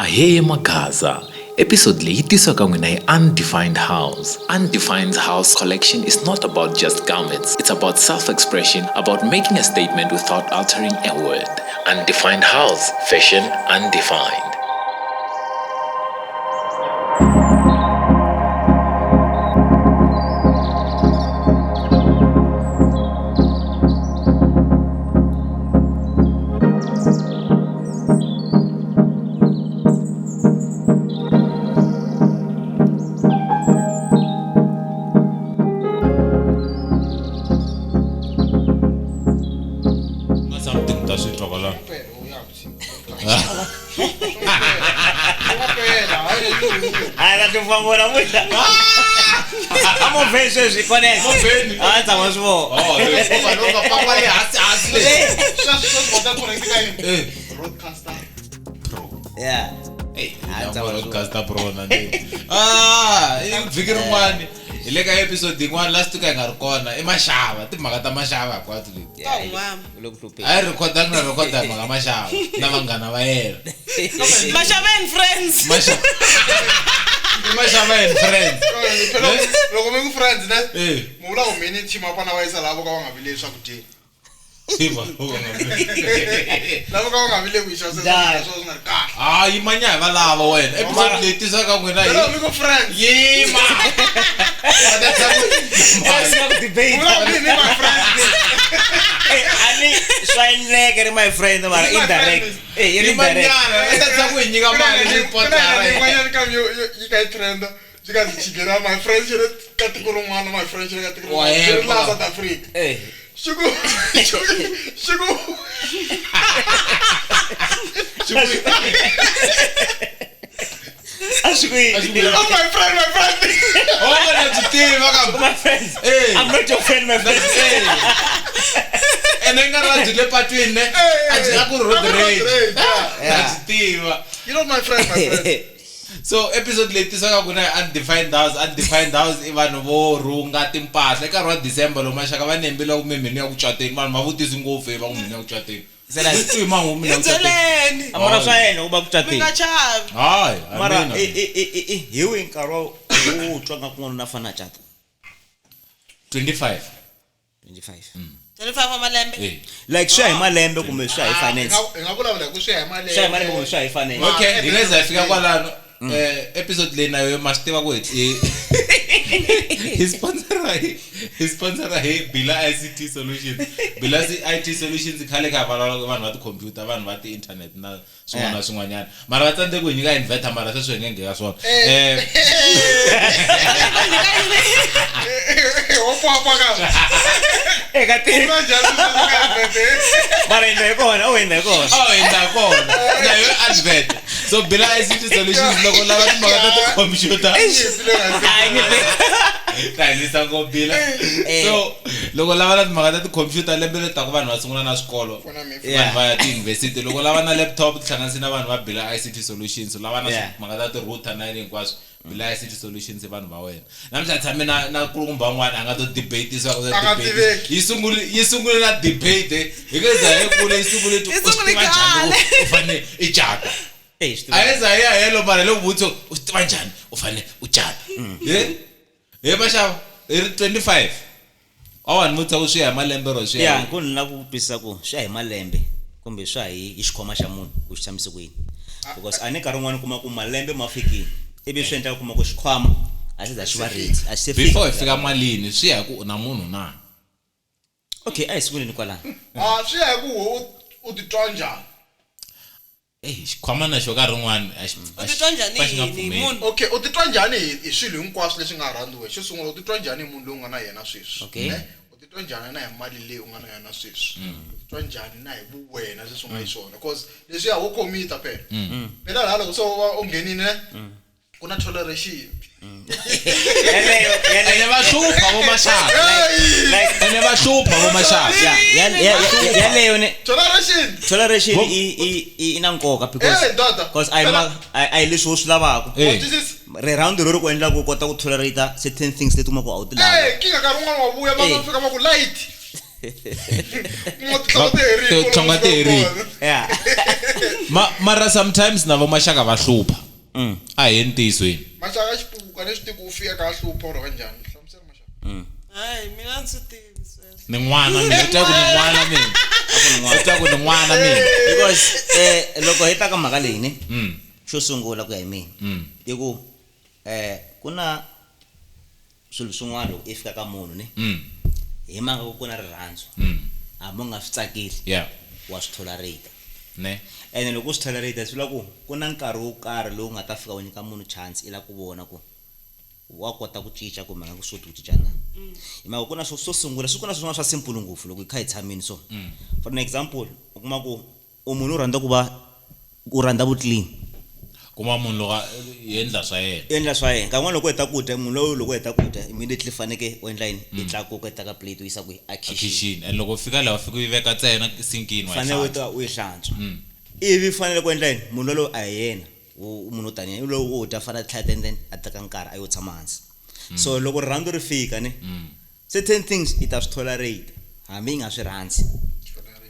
Ahee Magaza. Episode leyi yi tisiwa ka n'wina hi Undefined House. Undefined House collection is not about just garments. It's about self-expression, about making a statement without altering a word. Undefined House, fashion undefined. Na something ta swi twa kwalano. Hayi ka tifambula namuntlha. A movheni sweswi connect. Movheni. A tshama swi vona. Oh, Movha lowu nga pakwa le hansi hansi le. Sweswo sweswo va ta connect ka yini? Eh. Roadcaster. Pro. Yeah. Hey, Ah, na tshama swi broadcaster pro na ndeni. Ah, i vhiki rin'wani hi le ka episode yin'wana last ka hi nga ri kona i maxava timhaka ta maxava hinkwato leti. Yeah, Wam. u le ku hlupheni. A hi rhekhodangi na rhekhoda hi mhaka maxava na vanghana va yena. Mashava and friends. Maxava i maxava and friends. Phela loko mi ku friends ne? Eh. Mi vula ku mini team apana va yisa lavo ka va nga vileli swakudya. Tiva, u nga vi. Lavo ka va nga vileli ku yi xavisa Njhani? swakudya swo swi nga ri kahle. Ah, yimanya hi valava wena. Episode leyi tisaka n'wina hi Phela mi ku friends. yima. Eh, swi nga ku Mi debate. vula ku mini my friends ne? Eh, a ni swa endleka ri my friend mara My friend indirect. Eh, yi ri indirect. Yimanyana, i ta tsaka ku hi nyika mali Ku na leyi potara. yin'wanyana kambe yi ka yi trenda swi ka ndzi chikela my friends xi ri ka tiko rin'wana my friends xi ri ka tiko Wa rin'wana xi ri hemba. laha South Africa Eh. xi ku xi ku xi ku A swi ku yini? oh my friend my friend Oh, na byi tiva kambe. My friends. Eh. I'm not your friend, my friend. Eh. Ene nga ra byi le patwini ne? A byi a ku ri road A ku ri road rage. rage, yeah. Na byi tiva. you know my friend my friend So episode leyi tisaka ku na hi Undefined House, Undefined House i vanhu vo rhunga timpahla. Eka nkarhi wa December lowu maxaka va nembile ku mimini ya ku cateni. Vanhu va vutisi ngopfu hi va ku mhini ya ku cateni. Se la- Twi mangu mhini ya ku cateni. Byeleni. A mara swa yena u va ku Mi cateni. nga chavi. Hayi, Mara amina. i hi wihi nkarhi wa wo twa nga kun'wana na fana cata? 25. 25. 25 wa malembe. Eh. Like swi ya hi malembe kumbe swi ya hi Hi finance. nga hi nga vulavula hi ku swi ya hi malembe Swi ya hi malembe kumbe swi ya hi finance. Okay, hi nga za hi fika kwalano. Eh, episode leyi na yo ma swi tiva ku hi hi sponsor hi hi sponsor hi Bila ICT Solutions. Bila IT Solutions khale ka vulavula vanhu va ti-computer, vanhu va ti-internet na swin'wana na swin'wanyana. Mara va tsandzeke ku hi nyika inverter mara sweswi hi nge ngheka swona. Eh, wo papa ka Eh, ka u ti. na njhani swi ka advert, eh? Mara endla hi kona, u endla hi kona. oh hi ta kona. Na yo advert. So Bila ICT Solutions loko u lava timhaka ta ti-computer. Nyimpi leyi nga se- Hayi ni Tihanyisa ngopfu Bila. So loko u lava na timhaka ta ti-computer lembe leri taka vanhu va sungula na swikolo. Pfuna mi- Yeah. vanhu va ya tiyunivhesiti loko u lava na laptop tihlanganisi na vanhu va bila ICT solutions u lava na Yeah. timhaka ta ti-router na yini hinkwaswo bila ICT solutions i vanhu va wena namuntlha tshame na na kulukumba un'wana a nga to debate-isa A nga tiveki. yi sungule yi sungule na debate hi ku za hi kule yi sungule Yi u swi sungule tiva njhani khale. u fanele i cata Eh, swi tiva. a yi za hi ya helo mara hi le ku vutisa u swi tiva njhani u fanele u cata he he maxava hi ri 25 a wa ni vutisa ku swi ya hi malembe ro swi ya Ya, ku ni lava ku twisisa ku swi ya hi malembe kumbe swi ya hi hi xikhwama xa munhu ku xi tshamise ku yini. Because a ni nkarhi wun'wani u kuma ku malembe ma fikile ivi swi endla ku kuma ku xikhwama a xi za xi va ready, a xi se fika. before hi fika malini swi ya hi ku u na munhu na Okay, a hi sunguleni kwalano. Ah, swi ya hi ku u titwa njhani Eh, xikhwama na xo nkarhi wun'wani a xi U titwa njhani a xi nga hi yini pfumeli. munhu? okay u titwa njhani hi hi swilo hinkwaswo leswi nga rhandzi wena xo sungula u titwa njhani hi munhu loyi u nga na yena sweswi Okay. ne? u titwa njhani na hi mali leyi u nga na yona sweswi u titwa njhani na hi vuwena leswi u nga hi swona cause leswiya wo commita phela phela laha loko se u va u nghenile ne ku na toleration Yaleyo, yaleyo. ene va hlupha vo maxaka Hey! Like ene va hlupha vo maxaka ya ya ya yaleyo ne toleration toleration i i na nkoka because Eh, dada. because a hi ma a hi leswi u swi lavaka. Eh. Wa twisisa? Rirhandzu ro ri ku endla ku u kota ku tolerate certain things leti u kumaka ku a wu ti lavi. Eh, kinga nkarhi wun'wana wa vuya va Eh. fika va ku light Kuma tinhloko ti herile, Tinhloko ti herile. Yeah. Mara sometimes na vo maxaka va hlupha. A hi entiyisweni. Maxaka xipuku ni swi tivi ku u fika ka hlupha or kanjhani. Hlamusela maxaka. Hayi, mina ndzi swi tivi sweswo. Ni n'wana mina, u twa ku ni n'wana mina. U twa ku ni n'wana mina. Because loko hi ta ka mhaka leyi ni xo sungula ku ya hi mina i ku ku na swilo swin'wana loko i fika ka munhu ni hi mhaka ku ku na rirhandzu hambi u nga swi tsakeli wa swi tolerate. Ne. Ene loko u swi tolerate swi vula ku ku na nkarhi wo karhi lowu nga ta fika u nyika munhu chance i lava ku vona ku wa kota ku cinca kumbe a nga swi koti ku cinca na. Hi mhaka ku na swo sungula swi ku na swin'wana swa simple ngopfu loko hi kha hi tshamile so. For an example u kuma ku u munhu u rhandza ku va u rhandza vu clean. Kuma munhu loko a endla swa yena. Endla swa yena. Nkarhi wun'wani loko u heta ku dya munhu loyi loko u heta ku dya immediately faneke u endla yini? I tlakuka i teka plate u yisa kwihi? A kitchen. Kitchen. And loko u fika laha u fika u yi veka ntsena sinkini wa yi Fanele u hlantswa. ta u yi hlantswa. Ivi fanele ku endla yini? Munhu loyi a hi yena. Munhu wo tanihi loyi wo dya fanele a tlhela then then a teka nkarhi a yo tshama hansi. So loko rirhandzu ri fika ne certain things i ta swi tolerate hambi i nga swi rhandzi.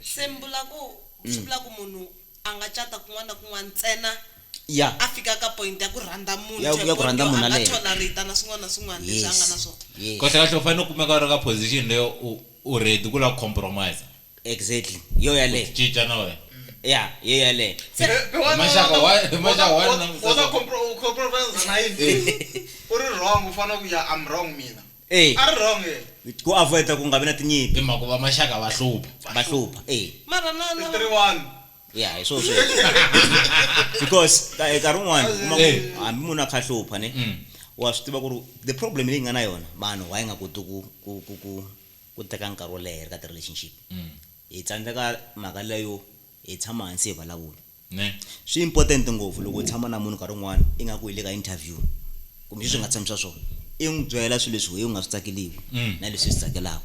Se mi vula ku swi vula ku munhu a nga cata kun'wana na kun'wana ntsena a fika ka point ya ku rhandza munhu Ya to a ku point rhandza yo munhu a nga yaleyo. tolerate na swin'wana na swin'wana leswi a nga na swona. Yes. Kahle kahle u fanele u kumeka u ri ka position leyo u ready ku lava ku compromise. Exactly. Yo yaleyo. Ku cinca na wena. Ya, yo yaleyo. Maxaka wa maxaka wa na Wa ta compromise na yini? U ri wrong u fanele ku ya I'm wrong mina. A ri wrong yena. Ku avoid ku nga vi na tinyimpi. I mhaka ku va maxaka va hlupha. Va hlupha, eh. Mara na na 3-1. Ya, hi swona sweswo. Because nkarhi wun'wani u kuma ku hambi munhu a kha a hlupha ne. Wa swi tiva ku ri the problem leyi nga na yona vanhu why nga koti ku teka nkarhi wo leha ka ti-relationship. Hi tsandzeka mhaka leyo hi tshama hansi hi vulavula. Ne. Swi important ngopfu loko u tshama na munhu nkarhi wun'wani i nga ku hi le ka interview kumbe sweswi nga tshamisa swona i n'wi byela swilo leswi wehe u nga swi tsakeliku na leswi swi tsakelaka.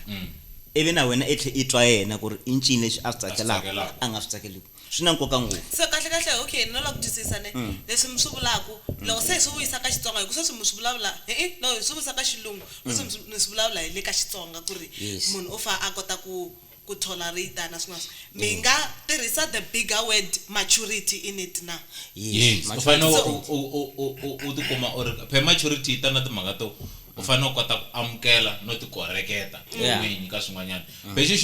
Ivi na wena i tlhe i twa yena ku ri i ncini leswi a swi tsakelaka a nga swi tsakeliku. Swi na nkoka ngopfu. So kahle kahle okay no lava ku twisisa ne leswi mi swi vulaka loko se hi swi vuyisa ka Xitsonga hi ku sweswi mi swi vulavula no hi swi vuyisa ka xilungu sweswi mi swi vulavula hi le ka Xitsonga ku ri munhu u fa a kota ku tolerate na swin'wana. Mi nga tirhisa the bigger word maturity in it na. Yes. Yes. U fanele u tikuma u ri phela maturity yi ta na timhaka to u fanele u kota ku amukela no tikoreketa n'winyi ka swin'wanyana. Lexi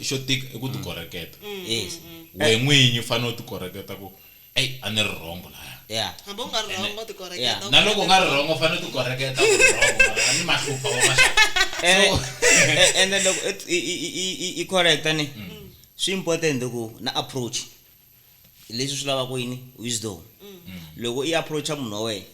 xo tika i ku tikoreketa. Yes. Wehe n'winyi u fanele u tikoreketa ku ey a ni ri wrong laya. Hambi u nga ri wrong u tikoreketa. Na loko u nga ri wrong u fanele u tikoreketa ku ri wrong mara a ni mahlupha wa maxaka. Ene loko i correcta ni swi important ku na approach leswi swi lavaka yini wisdom. Loko i approacha munhu wa wena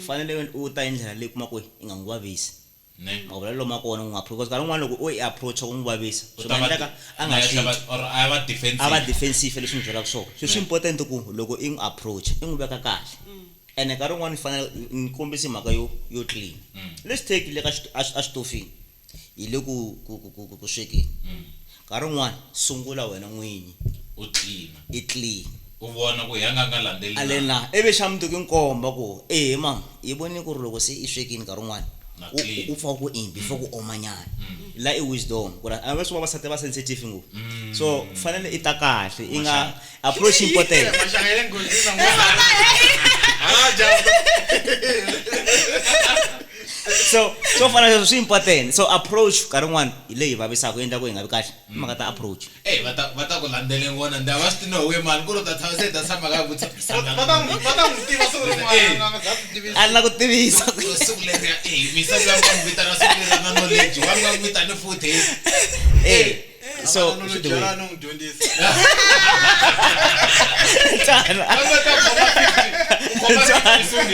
fanele u ta hi ndlela leyi kuma ku i nga n'wi vavisi. Ne. Mavulelo ma kona u nga approach because nkarhi wun'wani loko u i approach u n'wi vavisa U swi ta nga va endleka a nga na swi ya twi. or a va defensive. A va defensive leswi n'wi byelaka swona. So swi important ku loko i n'wi approach i n'wi veka kahle. Ene nkarhi wun'wani fanele ni kombise mhaka yo clean. Let's take le ka a xitofini hi le ku swekeni. Nkarhi wun'wani sungula wena n'winyi. U clean. I clean. U vona ku ya nga nga landzeli A le na. Ivi xa mundzuku nkomba ku ehe mama hi vone ku ri loko se i swekini nkarhi wun'wani Na clean. u pfa ku in before ku oma nyana. La i wisdom ku ri a va swi vavasati va sensitive ngopfu. So fanele i ta kahle i nga approach important. Maxaka ya le nghozini na n'wana. Ah, jump. So swo fana sweswo swi important. So approach nkarhi wun'wani hi leyi vavisaka yi endla ku hi nga vi kahle. I mhaka ta approach. Ey va ta ku landzele ngona ndzi a va swi tivi no we mani ku ri u ta tshama se ta tshama ka vutisa. Va ta n'wi va ta n'wi tiva siku rin'wana a nga za ti tivisa. A ni la ku tivisa. Siku leriya misa luya mi nga n'wi vitana siku leriya na knowledge wa mi nga n'wi vitani futhi. So A nga swi knowledge tivi. yala no n'wi dyondzisa. Tana. Va ta khoma 50 u khoma 50 soon.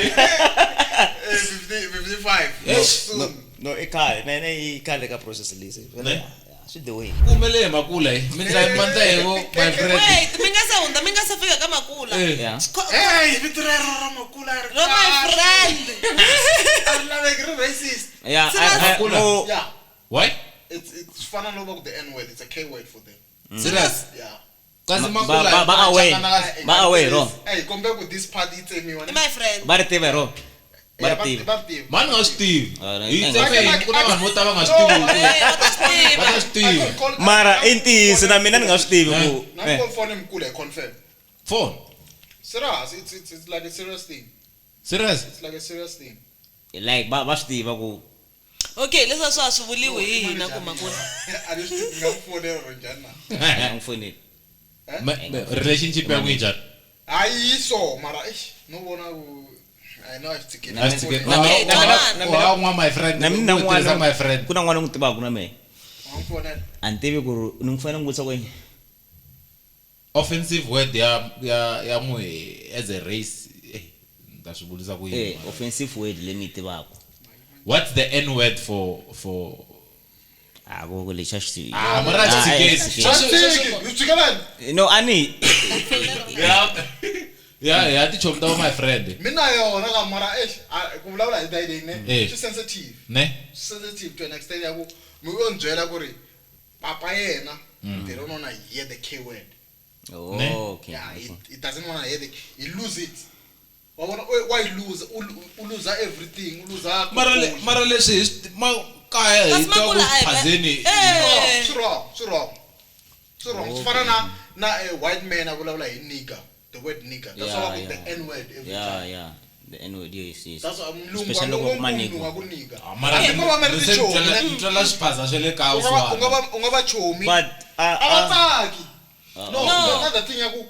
55. Yes. Soon. No i khale na yena i khale ka process leyi se. Ne? Swi the way. Kumele hi makula hi mi ndla mi ndla hi vo my friend. Wait, mi nga se hundza mi nga se fika ka makula. Hey, vito rero ra makula ri Ro my kahle. friend. A ri laveki ri racist. Yeah, Se va- Makula. no. Yeah. What? It's fana no va ku the N word, it's a K word for them. Serious? Yeah. Kasi makula Ba away. Ba away ro. Hey, kombe ku this part yi tsemiwa. I my friend. Va ri tiva ro. Va ri tiva. Va ri tiva. Mani nga swi tivi. Hi Nga ku na vanhu vo tala va nga swi tivi. Va ta swi tiva. Va ta swi tivi. Mara i ntiyiso na mina ni nga swi tivi ku Na call phone mkula hi confirm. Phone. Serious, it's like a serious thing. Serious? It's like a serious thing. Like va swi tiva ku Okay, leswi a swa ha swi vuliwi hi hina ku makula. A ni swi tivi nga fonela or njhani na. a n'wi foneli. Relationship ya n'wi njhani? Hayi so mara eish no vona ku I know a swi tshikeli. A swi tshikeli. Okay, twanana. Wa n'wa my friend. Na mina U tirhisa n'wana my friend. ku na n'wana n'wi tivaka na mehe. Wa n'wi fonela. A ni tivi ku ri ni n'wi fanele n'wi vutisa ku yini. Offensive word ya n'wi as a race. Ni ta swi vurisa ku yini? Offensive word leyi ni yi tivaka. What's the N word for A ku lexi a xi tivi. Ah, mara a xi tshikeli. A swi tshiki, yi tshikelani? No, a ni Ya tichomi ta my friend. Mina yona ka mara eish ku vulavula hi day leyi ne swi sensitive. Ne? Sensitive to an extent ya ku mi u ni byela ku ri papa yena they don't wanna hear the K word. Okay. Yeah, he doesn't wanna hear the, he lose it. Wa vona, wa yi lose, u lose everything, u lose Mara leswi hi swi kaya hi Kasi twa ku makula a hi phazeni. Swi wrong, swi wrong. Swi wrong. Swi fana na a white man a vulavula hi nigger, the word nigger. That's why Yeah, the yeah. N word every Yeah, time. yeah. The N word, yes, yes. That's why mulungu Especially loko kuma mulungu nigger. a ku nigger. Mara Hambi ko va mi ri se tichomi, ne? ni twela swiphaza swa le kaya U nga va u nga va chomi. But A va tsaki. No, No. another thing ya ku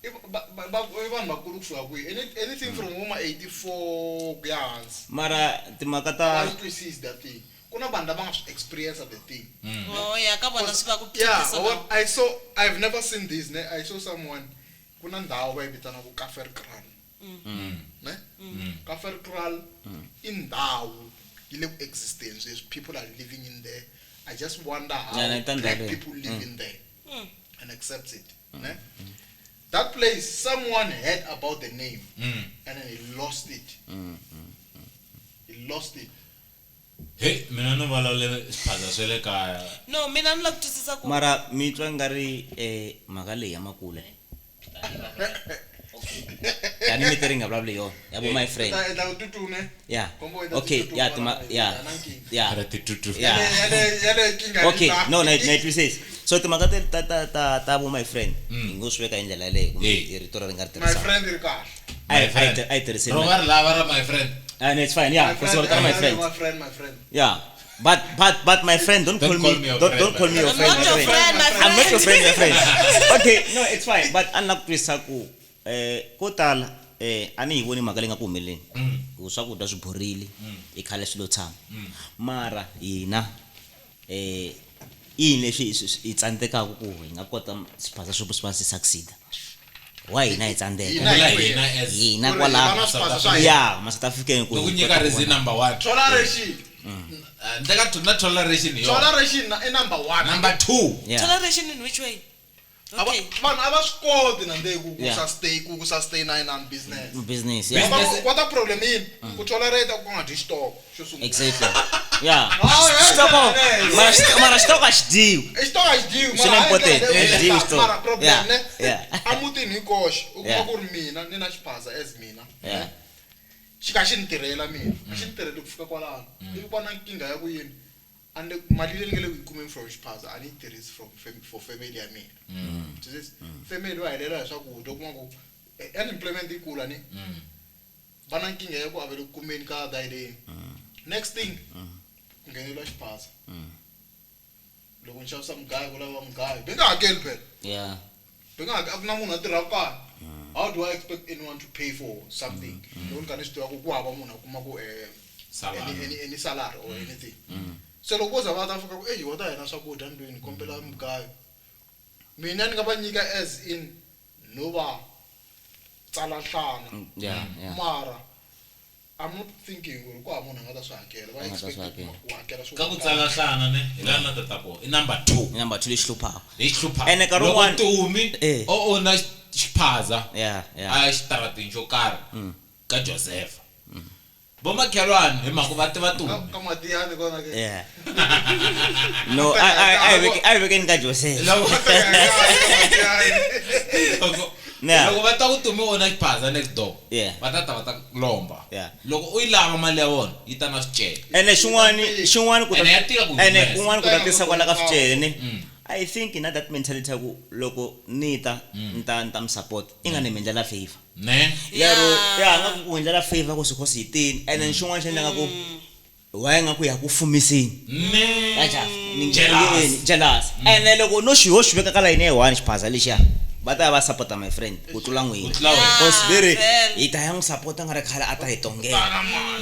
i vanhu vakulu ku fika kwihi anything from home 84 ku ya hansi. Mara timhaka ta A yi twisisi that thing. Ku na vanhu lava nga swi experience the thing. Oh ya ka vona swi va ku Yeah, phikisa what I saw, I've never seen this. Ne? I saw someone ku na ndhawu va yi vitanaka Kaferkraal. Ne? Kaferkraal i ndhawu yi le ku existeni sweswi. People are living in there. I just wonder how Yeah, na ta black ndhawu leyi. people live in there and accept it. Ne? That place, someone heard about the name and then he lost it. He lost it. Hey, mina no vulavula swiphaza swa le kaya. No, mina ni lava ku twisisa ku mara mi twa nga ri mhaka leyi ya makula. Tani mi tirhi nga vulavuli yona. Ya bo my friend. Ta endla tutu ne? Yeah. Kombo endla Okay, titutu yeah, kwala tima na yeah. na nkingha. Yeah. Mara titutu. Yeah. Yale nkingha Okay, yi no, na na twisisa. So timhaka ta bo my friend, hi ngo swi veka hi ndlela yaleyo kumbe Eh. hi rito ri nga ri My tirhisaka. friend ri kahle. My friend. A yi tirhiseni. Ro va ri lava ra my friend. Ah, no, it's fine. Yeah, My because friend, my friend. My friend, my friend. Yeah. But my friend, don't Don't call call me, me your don't, friend, don't call me your I'm friend, not my your friend. friend, my I'm not your friend. friend, my friend. Okay, no, it's fine. But a ni la ku twisisa ku ko tala a ni yi voni mhaka leyi nga ku humeleni. Ku swakudya swi borile, i khale swi lo tshama. Mara hina i yini leswi hi tsandzekaka ku hi nga kota swiphaza swo swi va swi succeed? Why hina hi tsandzeka? Hina Vula hi hina as Hina Ku ri kwalaho. hi va na swiphaza swa hina. Yeah, ma South African ku Ni ku hi nyika kota ku reason vona. number 1. Toleration. Ndeka na toleration hi yona. Toleration i number 1. Number 2. Yeah. Toleration in which way? Okay. Vanhu a va swi koti na nde ku Yeah. sustain ku sustain na inani business. Business, yeah. Business. What a problem yini? Ku tolerate ku nga dyi xitoko xo sungula. Exactly. Yeah. Oh, yeah, Xitoko. yeah. Mara mara xitoko a xi dyiwi. I xitoko a xi dyiwi, Swi mara na a hi important. ndlela leyo A xi dyiwi mara xitoko. problem Yeah, ne? yeah. A mutini hi koxe u kuma Yeah. ku ri mina ni na xiphaza as mina. Yeah. Xi ka xi ni tirhela mina. A xi ni tirheli ku fika kwalano. Ivi ku va na nkingha ya ku yini? A ni mali leyi ni nga le ku yi kumeni from xiphaza a ni yi tirhisi from for family ya mina. Twisisa? Family va helela hi swakudya u kuma ku unemployment yi kula ni. Va na nkingha ya ku a va le ku kumeni ka dayi leyi. Next thing ku ngheneliwa xiphaza. Loko ni xavisa mugayo ku lava mugayo. Ni nga hakeli phela. Yeah. Ni nga a ku na munhu a tirhaka kaya. How do I expect anyone to pay for something? Loko ni kha ni swi tiva ku ku hava munhu a kuma ku Salary. any salary or anything. Se loko vo za va ta fika ku eyi wa ta hina swakudya ndlwini kombela mugayo. Mina ni nga va nyika as in no va tsala nhlana. Yeah, yeah. Mara I'm not thinking ku ri ku hava munhu a nga ta swi hakela. Va A nga ta swi expect hakela. ku hakela swo Ka ku tsala nhlana ne, hi laha na tata ko. I number 2. I number 2 lexi hluphaka. Lexi hluphaka. Ene nkarhi Loko wun'wani- Tumi Eh. o na xiphaza Yeah, yeah. a ya xitaratini xo karhi ka Joseph. Vomakhelwani hi mhaka va tiva Tumi. Ka Matiyani kona ke. Yeah. No, a hi vekeni ka Joseph. Loko Yeah. loko va ta ku Tumi o na xiphaza next door. Yeah. Va ta ta va ta lomba. Yeah. Loko u yi lava mali ya vona yi ta na swicele. Ene xin'wani xin'wani ku ta Ene ya tika ku ene humesa. kun'wani ku tatisa kwala ka swicele ne. I think na that mentality ya ku loko ni ta ni ta ni ta mi support i nga ni mi endlela favor. Ne? Ya ro Yeah. ya nga ku endlela favor ku swi hi tini and then xin'wana xi endla nga ku why nga ku ya ku fumiseni. Ne. Acha, ni Jealous. jealous. And then loko no xi ho xi veka ka layini ya one xiphaza lexiya va ta ya va support my friend ku tlula n'wina. Ku tlula wena. Because veri vhele. hi ta ya n'wi support nga ri khale a ta hi tongela.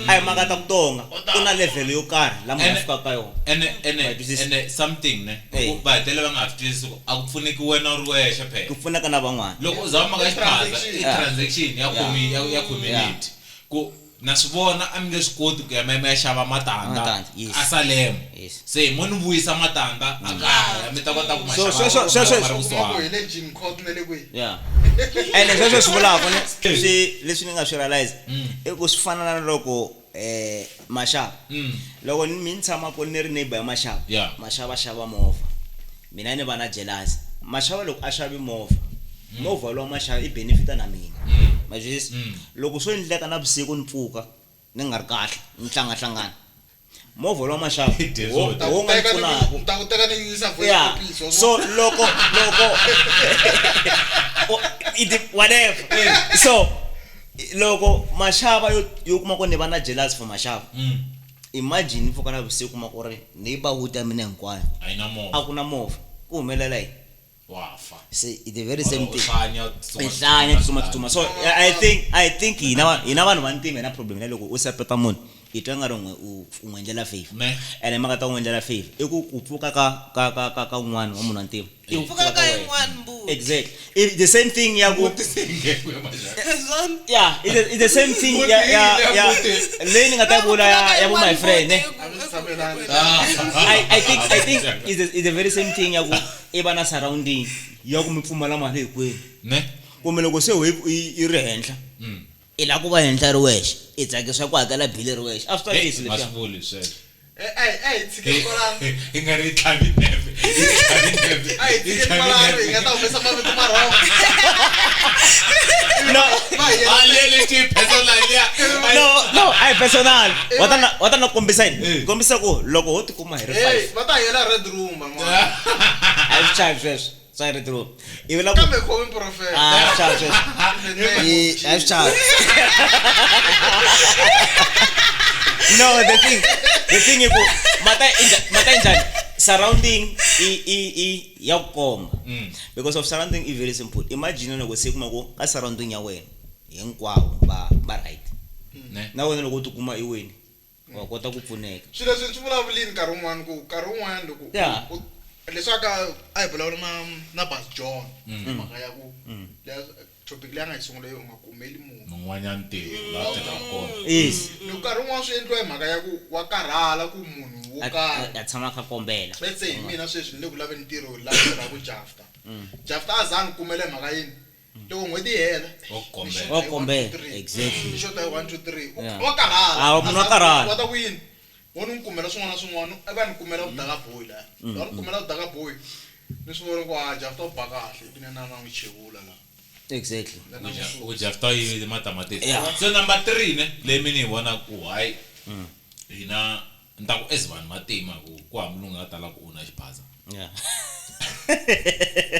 A hi mhaka ta ku tonga ku na level yo karhi la munhu a And- fikaka ka yona. Ene ene Va twisisa? ene something ne. Eh. Ku va hetelela va nga ha swi twisisi ku a ku pfuneki wena u ri wexe phela. Ku pfuneka na van'wana. Loko u zama mhaka I xiphaza i transaction. transaction ya ya community. Ku na swi vona a mi nge swi koti ku ya mi ya xava matandza Matandza, yes. a Salem. Yes. Se mo ni vuyisa matandza a kaya mi ta kota ku ma So, xava sweswo- sweswo- ma ri Kuma ku kusuhani. hi le gin court na le kwihi Yeah. Ene sweswo swi vulaka ne swi leswi ni nga swi realize i ku swi fana na loko maxava. Loko ni mi tshama ko ni ri neighbor ya maxava. Yeah. Maxava xava movha. Mina ni va na jealous. Maxava loko a xavi movha, movha lowa maxava i benefita na mina. Ma twisisa? Loko swo endleka na vusiku ni pfuka ni nga ri kahle, ni hlangahlangana. Movha lowa maxava Desert. wo nga ni pfunaka. ta ku teka ni yisa voice Yeah. office wa So loko loko it whatever. So loko maxava yo yo kuma ku ni va na jealous for maxava. Imagine ni pfuka na vusiku kuma ku ri neighborhood ya mina hinkwayo A yi na movha. a ku na movha ku humelela yini? Wa fa. Se it's the very same Or u thing. hlanya, u tsutsuma, I hlanya tsutsuma tsutsuma. So I think hina vanhu va ntima hi na problem ya loko u sapota munhu i twa nga ri n'we u n'wi endlela favor. Ne. Ene mhaka ta ku n'wi endlela favor i ku ku pfuka ka ka ka ka ka un'wana wa munhu wa ntima. I ku Pfuka ka wena. yin'wana mbuti. Exactly. If the same thing ya ku Ngeke maxava. Swona. yeah, it's the same thing ya ya ya leyi ni nga ta yi vula ya ya vo my friend ne. I think it's the very same thing ya ku i va na surrounding ya ku mi pfumala mali hinkwenu. Ne? Kumbe loko se i ri henhla i lava ku va henhla ri wexe i tsakisa ku hakela bili ri wexe a swi tsakisi Ma leswiya. swi vuli sweswo. Eh, tshikeni kwalano. I nga ri yi tlhavi neve. Yi tlhavi neve. A hi Yi tshikeni tlhavi kwalano hi neve. nga ta humesa mavito ma wrong. No. Va hi Ah, le leti personal liya. No, a hi personal. Wa ta na kombisa yini? Eh. Kombisa ku loko ho tikuma hi ri Hey, five. va ta hela red room man. A hi swi chavi sweswo. Swa red room. Ivi la ku Kambe khomi profet. a hi swi chavi sweswo. A hi swi chavi. No, the thing i ku mata njhani surrounding i ya ku komba. Because of surrounding i very simple. Imagine loko se kuma ku ka surrounding ya wena hinkwavo va right. Ne. Na wena loko u tikuma i wini wa kota ku pfuneka. Swilo leswi swi vulavulini nkarhi wun'wani ku nkarhi wun'wani loko Yeah. leswaku a hi vulavula na Bas John hi mhaka ya ku topic leyi a nga yi sungula u nga kumeli munhu. Mun'wanyana ntirho laha tirhaka kona. Yes. Loko nkarhi wun'wani swi endliwa hi mhaka ya ku wa karhala ku munhu wo karhi. A tshama a kha kombela. Let's say hi mina sweswi ni le ku laveni ntirho laha tirhaka Jafta. Jafta a za a ni kumele mhaka yini? Loko n'hweti yi hela Wa ku kombela. ni xota Wa hi kombela, 1, 2, 3. exactly. Ni xota hi 1 2 3. Yeah. Wa karhala. Ah, munhu wa karhala. Wa ta ku yini? Wo ni kumela swin'wana na swin'wana, a va ni kumela vudaka boy laha. Va ni kumela vudaka boy. Ni swi vona ku a Jafta u ba kahle, ivi na na n'wi chevula laha. Exactly. Na n'wi susa. Ku Jafta yi matamatisi. Yeah. So number 3 ne leyi mina yi vona ku hayi hina ni ta ku as vanhu matima ku hava mulungu a tala ku u na xiphaza. Yeah.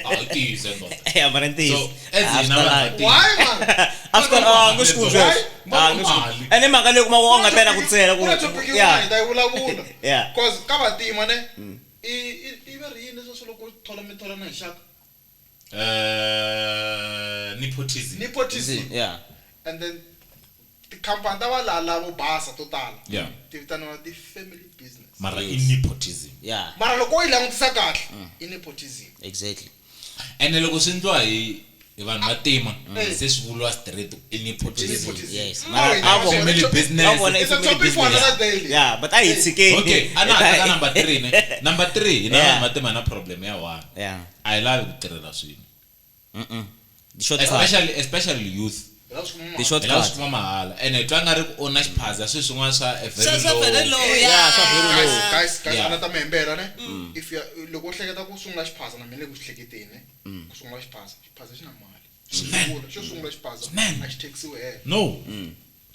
A hi tiyise ndoda. Yeah, mara ntiyiso. So, as A swi hina vanhu talangi. vantima. Why man? A swi talanga, a nge swi kuli sweswo. A nge swi kuli. Mali. Ene mhaka leyi kuma ku u nga tela ku tsela ku Ku na topic yin'wana yeah. hi ta yi vulavula. Yeah. Cause ka vantima ne i va ri yini leswi loko u thola mi thola na hi xaka? Nepotism. Nepotism. Yeah. And then tikhampani ta va laha lavo basa to tala Yeah. ti vitaniwa ti-family business. Mara i Yes. nepotism. Yeah. Mara loko u yi langutisa kahle i nepotism. Exactly. Ene loko swi endliwa hi vanhu vantima se swi vuriwa straight i nepotism. Nepotism. Yes. Oh, Mara yeah. a vona Family business. a vona i It's a family topic for business. another day. Yeah, but a hi tshikeni. Okay, a na ha ta ka number 3 ne. Number 3 hina Yeah. vanhu vantima na problem ya one. Yeah. A hi lavi ku tirhela swilo. The shortcut. Especially youth. Hi lava swi kuma The Hi lava shortcut. swi kuma mahala ene hi twa nga ri ku u na xiphaza swilo swin'wana swa a very Swa low. very low, Yeah, yeah. swa very Guys, low. guys, guys, Yeah. a na ta mi hembela ne. If you are- loko u hleketa ku sungula xiphaza na mina le ku xi hleketeni ne. Ku sungula xiphaza, xiphaza xi na mali. Xo sungula xiphaza Swinene. a xi taxiwi helo. No.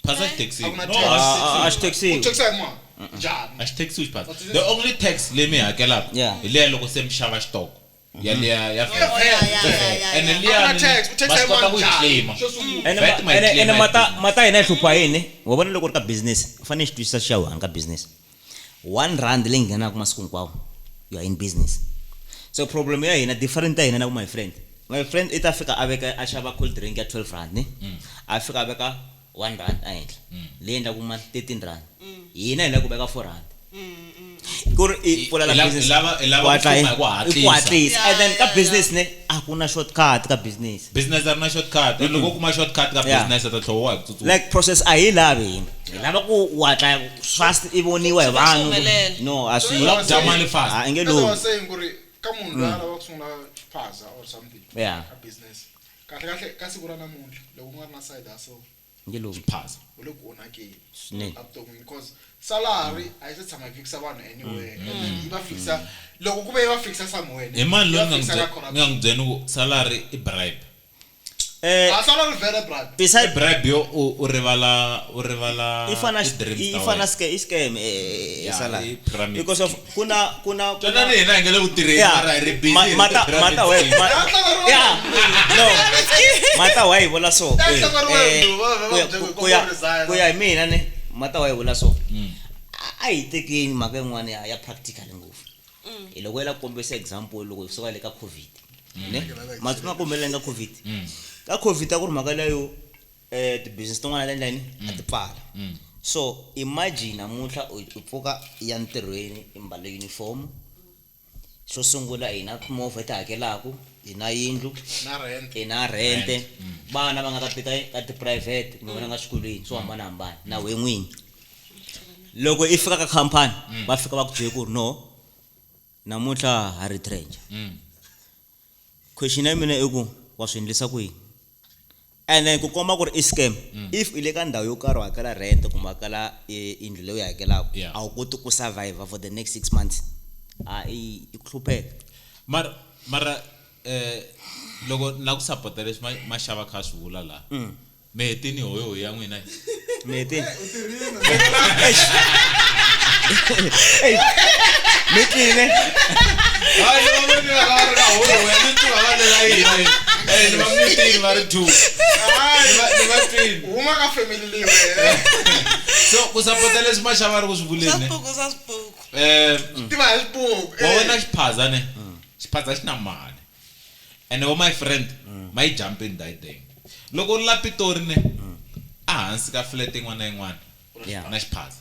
Phaza xi taxiwi. A ku na No, tax. a xi A xi U taxiwi. taxisa hi mali. Njhani? A xi taxiwi xiphaza. The only tax leyi mi yi hakelaka Yeah. hi leya loko se mi xava xitoko. Ya liya ya Oh, yeah, yeah, yeah, yeah, Ene yeah. liya A ku na tax, u tax ma swi kota hi ku yi mali claim. njhani? Xo sungula. Ene VAT ma yi ene claim ene hi mata business. mata hina hi hlupha yini wa vona loko u ri ka business u fanele xi twisisa xa wena ka business R1 leyi nghenaka masiku hinkwawo you are in business. So problem ya hina different ya hina na ku my friend, my friend i ta fika a veka a xava cold drink ya R12 ne, a fika a veka R1 ehenhla leyi endlaku ma R13. Hina hi lava ku veka R4 ku ri i pfulela business. I lava ku Ku hatla fuma hi ku hi ku hatlisa. hatlisa. And then ka Yeah, yeah, business ne a ku na shortcut ka business. Business a ri na shortcut. And loko u kuma shortcut ka business u ta tlhela wa hi ku tsutsuma. Like process a hi lavi hina, hi lava ku u hatla fast i voniwa hi Swi va swi vanhu. humelela. No, a swi U lava ku dya mali fast. A nge As I lovi. was saying ku ri ka munhu loyi a lavaka ku sungula xiphaza or something Yeah. ka business, kahle kahle ka siku ra namuntlha loko u nga ri na side hustle, Nge lovi. Phaza. u le ku onhakeni Swinene. evuton'wini, because salary a yi se tshama yi fikisa vanhu anywhere. And then yi va fikisa loko ku ve yi va fikisa somewhere, Hi mani yi loyi va ni nga fikisa n'wi ka ni corruption. nga n'wi byeni ku salary i bribe? A salary vele bribe. Beside Bribe yo u rivala u rivala i fana ti-dreams i ta fana wena. scam, i scam Yeah, salary i pyramid because of kuna Twanani hina hi nge le ku tirheni Yeah. mara hi ri busy hi Mata ti-pyramid mata we scheme. yeah, no, mata wa yi vula so. Ya hlangariwe vanhu va- va byela ku resign. Ku ya hi mina ne, mata wa yi vula so, a hi tekeni mhaka yin'wana ya practical ngopfu. Hi loko yi la ku kombisa example loko hi suka le ka COVID ne, masiku nga kumbelela ka COVID, ka COVID a ku ri mhaka leyo ti-business tin'wana ta endla yini, a ti pfala. So imagine namuntlha u pfuka i ya ntirhweni i mbale uniform. Xo sungula hi na timovha hi ti hakelaku, hi na yindlu, na rent, hi na rente, vana va nga ka ti-private kumbe vana nga swikolweni swo hambanahambana na we n'wini. Loko i fika ka khampani va fika va ku byele ku ri no, namuntlha ha retrench. Question ya mina i ku wa swi endlisa ku yini? And then ku komba ku ri i scam, if i le ka ndhawu yo karhi u hakela rent kumbe hakela yindlu leyi u yi hakelaka, a wu koti ku survive for the next 6 months, a i ku hlupheka. Mara loko na ku sapota leswi ma xava kha swi vula laha, mi hetini hoyohoyo ya n'wina? Mi hetini? Mi tline? Hayi, ni va vonile va ri ka hoyohoyo, ni twa va lela yini. Ni va mutini va ri two. Ni va twini. Huma ka family leyi wena. So ku sapota leswi ma xava ri ku swi Swa vuleni, swipuku, swa swipuku. Tiva hi swipuku. Wa wena xiphaza ne, xiphaza xi na mali ene wo my friend ma yi jumping that thing. Loko u ri la Pitori ne, a hansi ka flat yin'wana na yin'wana na xiphaza.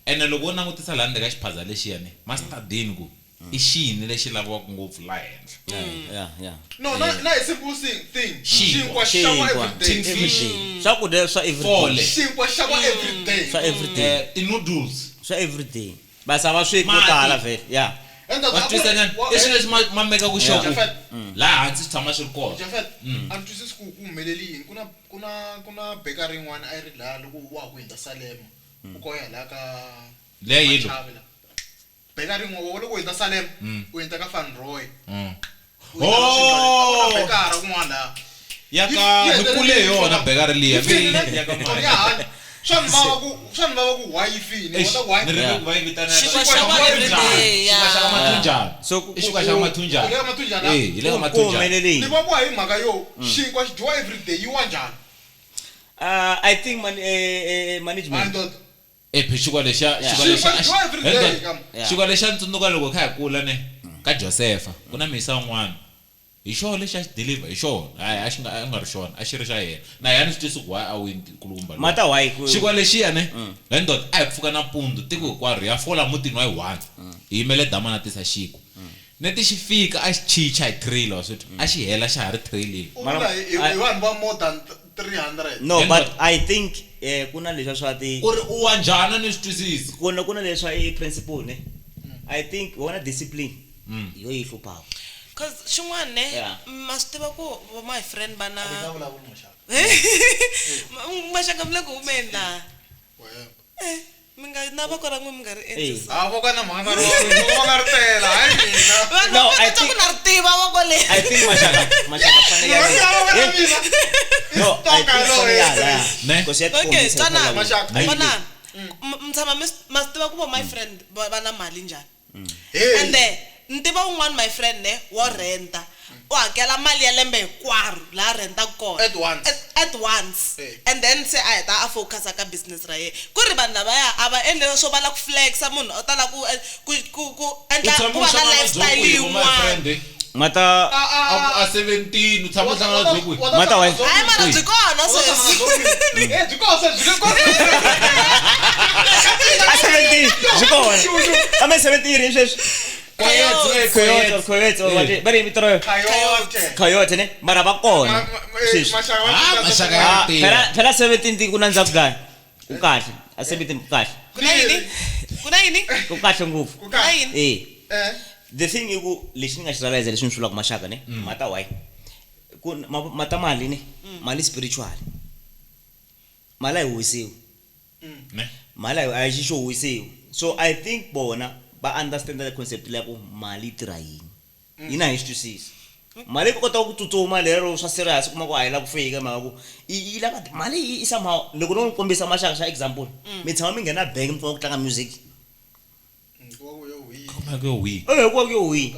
Ene loko u langutisa laha ndzeni ka xiphaza lexiya ne, ma stadini ku i xini lexi laviwaka ngopfu laha henhla. Yeah yeah No, na hi simple thing. Xinkwa. Xinkwa xi xaviwa Xinkwa. every day. Tin fish. Everyday. Swakudya swa everyday. Fole. Xinkwa xi xaviwa every day. Swa everyday. Ti-noodles. Swa everyday basa va sweki vo Mati. tala vhele, yeah. Wa twisisa nyana? I swilo leswi ma mekaku sure ku Jafet. laha hansi swi tshama swi ri kona. Jafet, a ni twisisi ku humeleli yini. Ku na bakery yin'wana a yi ri laha loko wa ha ku hundza Salema u ka u ya laha ka Leya yellow. Machavi la. Bakery yin'wana wa loko u hundza Salema u hundza ka Van Roy. U Oh! hundza ka Swindlwana. A ku na bakery kun'wana laha. Ya ka Yi ni kule hi yona bakery liya. Yi fini Ya ka ne? mali. Ya hala. Swa ni vava ku why yi fini. Eish, Wa ta why? ni ri ku va yi vitana ya Xinkwa ka- xa va everyday, Xinkwa xa ka yeah. Mathunjana. So ku- I xinkwa xa ka Mathunjana. Hi le ka Mathunjana? Eh, hi le ka Ku Mathunjana. humelele Ni yini? vaviwa hi mhaka yo xinkwa xi dyiwa every day, yi wa njhani? I think man, management. Hayi ndoda. Eh, phe xinkwa lexiya, xinkwa Xinkwa lexiya, xi dyiwa every day, He, kam. xinkwa lexiya ni tsundzuka loko kha hi kula ne, ka Josefa, ku na misa un'wana. Hi xona lexi a xi deliver, hi xona. Hayi, a xi nga a nga ri xona, a xi ri xa yena. Na yena ni swi twisi ku why a wini kulukumba loyi. Mata why Xinkwa lexiya ne, he ndoda, a hi pfuka nampundzu tiko hinkwaro hi ya fola mutini wa yi one. Hi yimele dama na tisa xinkwa. Neti xi fika a xi chicha hi trailer wa swi twa. A xi hela xa ha ri traileni. U Mara- vula hi vanhu va more than 300. No, Then but what? I think ku na leswiya swa ti Ku ri u wa njhani a ni swi twisisi. kuna leswa i principle ne. I think wona discipline yo yi hluphaka. Cause xin'wana ne, ma swi tiva ku vo my friend va na Ni nga vulavuli maxaka. Maxaka mi le ku humeni laha. Wa yena. Mi nga na voko ra n'we mi nga ri endli so. Ah, voko na mhaka ro va nga ri tela, hayi mina. Vanhu No, va I twa ku think- na ri tiva voko leri. I think maxaka fanele ya Mina voko ra mina. No, I Stoka think lo fanele ya yena. la. Ne? Because ya Okay, tikombisa twanana. hikwalaho. Maxaka. Twanana. Mi tshama mi swi- ma swi tiva ku vo my friend va na mali njhani? Hey. Ende Ni tiva un'wana my friend ne wo renta. U hakela mali ya lembe hinkwaro laha rentaka kona. At once. At once. And then se a heta a focus ka business ra yena. Ku ri vanhu lavaya a va endli swo va la ku flexa munhu u tala ku ku ku ku endla ku va na lifestyle yin'wana. Mata a 17 u tshama u hlangana byo kwihi? Mata wa Hayi mara byi kona sweswi. Byi kona sweswi, byi kona. A 17 byi kona. Kambe 17 ri sweswi. Coyote, Coyote, Coyote, or what? Bari vito ra Coyote. Coyote ne? Mara va kona. Sweswi. Maxaka ya Phela phela 17 ku na ndzhaku kaya. Ku kahle. A 17 ku kahle. Ku na yini? Ku na yini? Ku kahle ngopfu. Ku na yini? The thing i ku lexi ni nga xi realize lexi ni swi vulaka maxaka ne? Mata why? Ku mata mali ne? Mali spiritual. Mali a yi huhisiwi. Ne? Mali a yi xo huhisiwi. So I think bona va understand the concept leya ku mali yi tirha yini. Hina hi swi twisisi. Mali yi kota ku tsutsuma lero swa serious kuma ku a yi la ku fika mhaka ku yi lava mali yi somehow loko no kombisa maxaka xa example mi tshama mi nghena bank mi pfuna ku tlanga music. Kuma ku yo hwi. Ku yo hwi.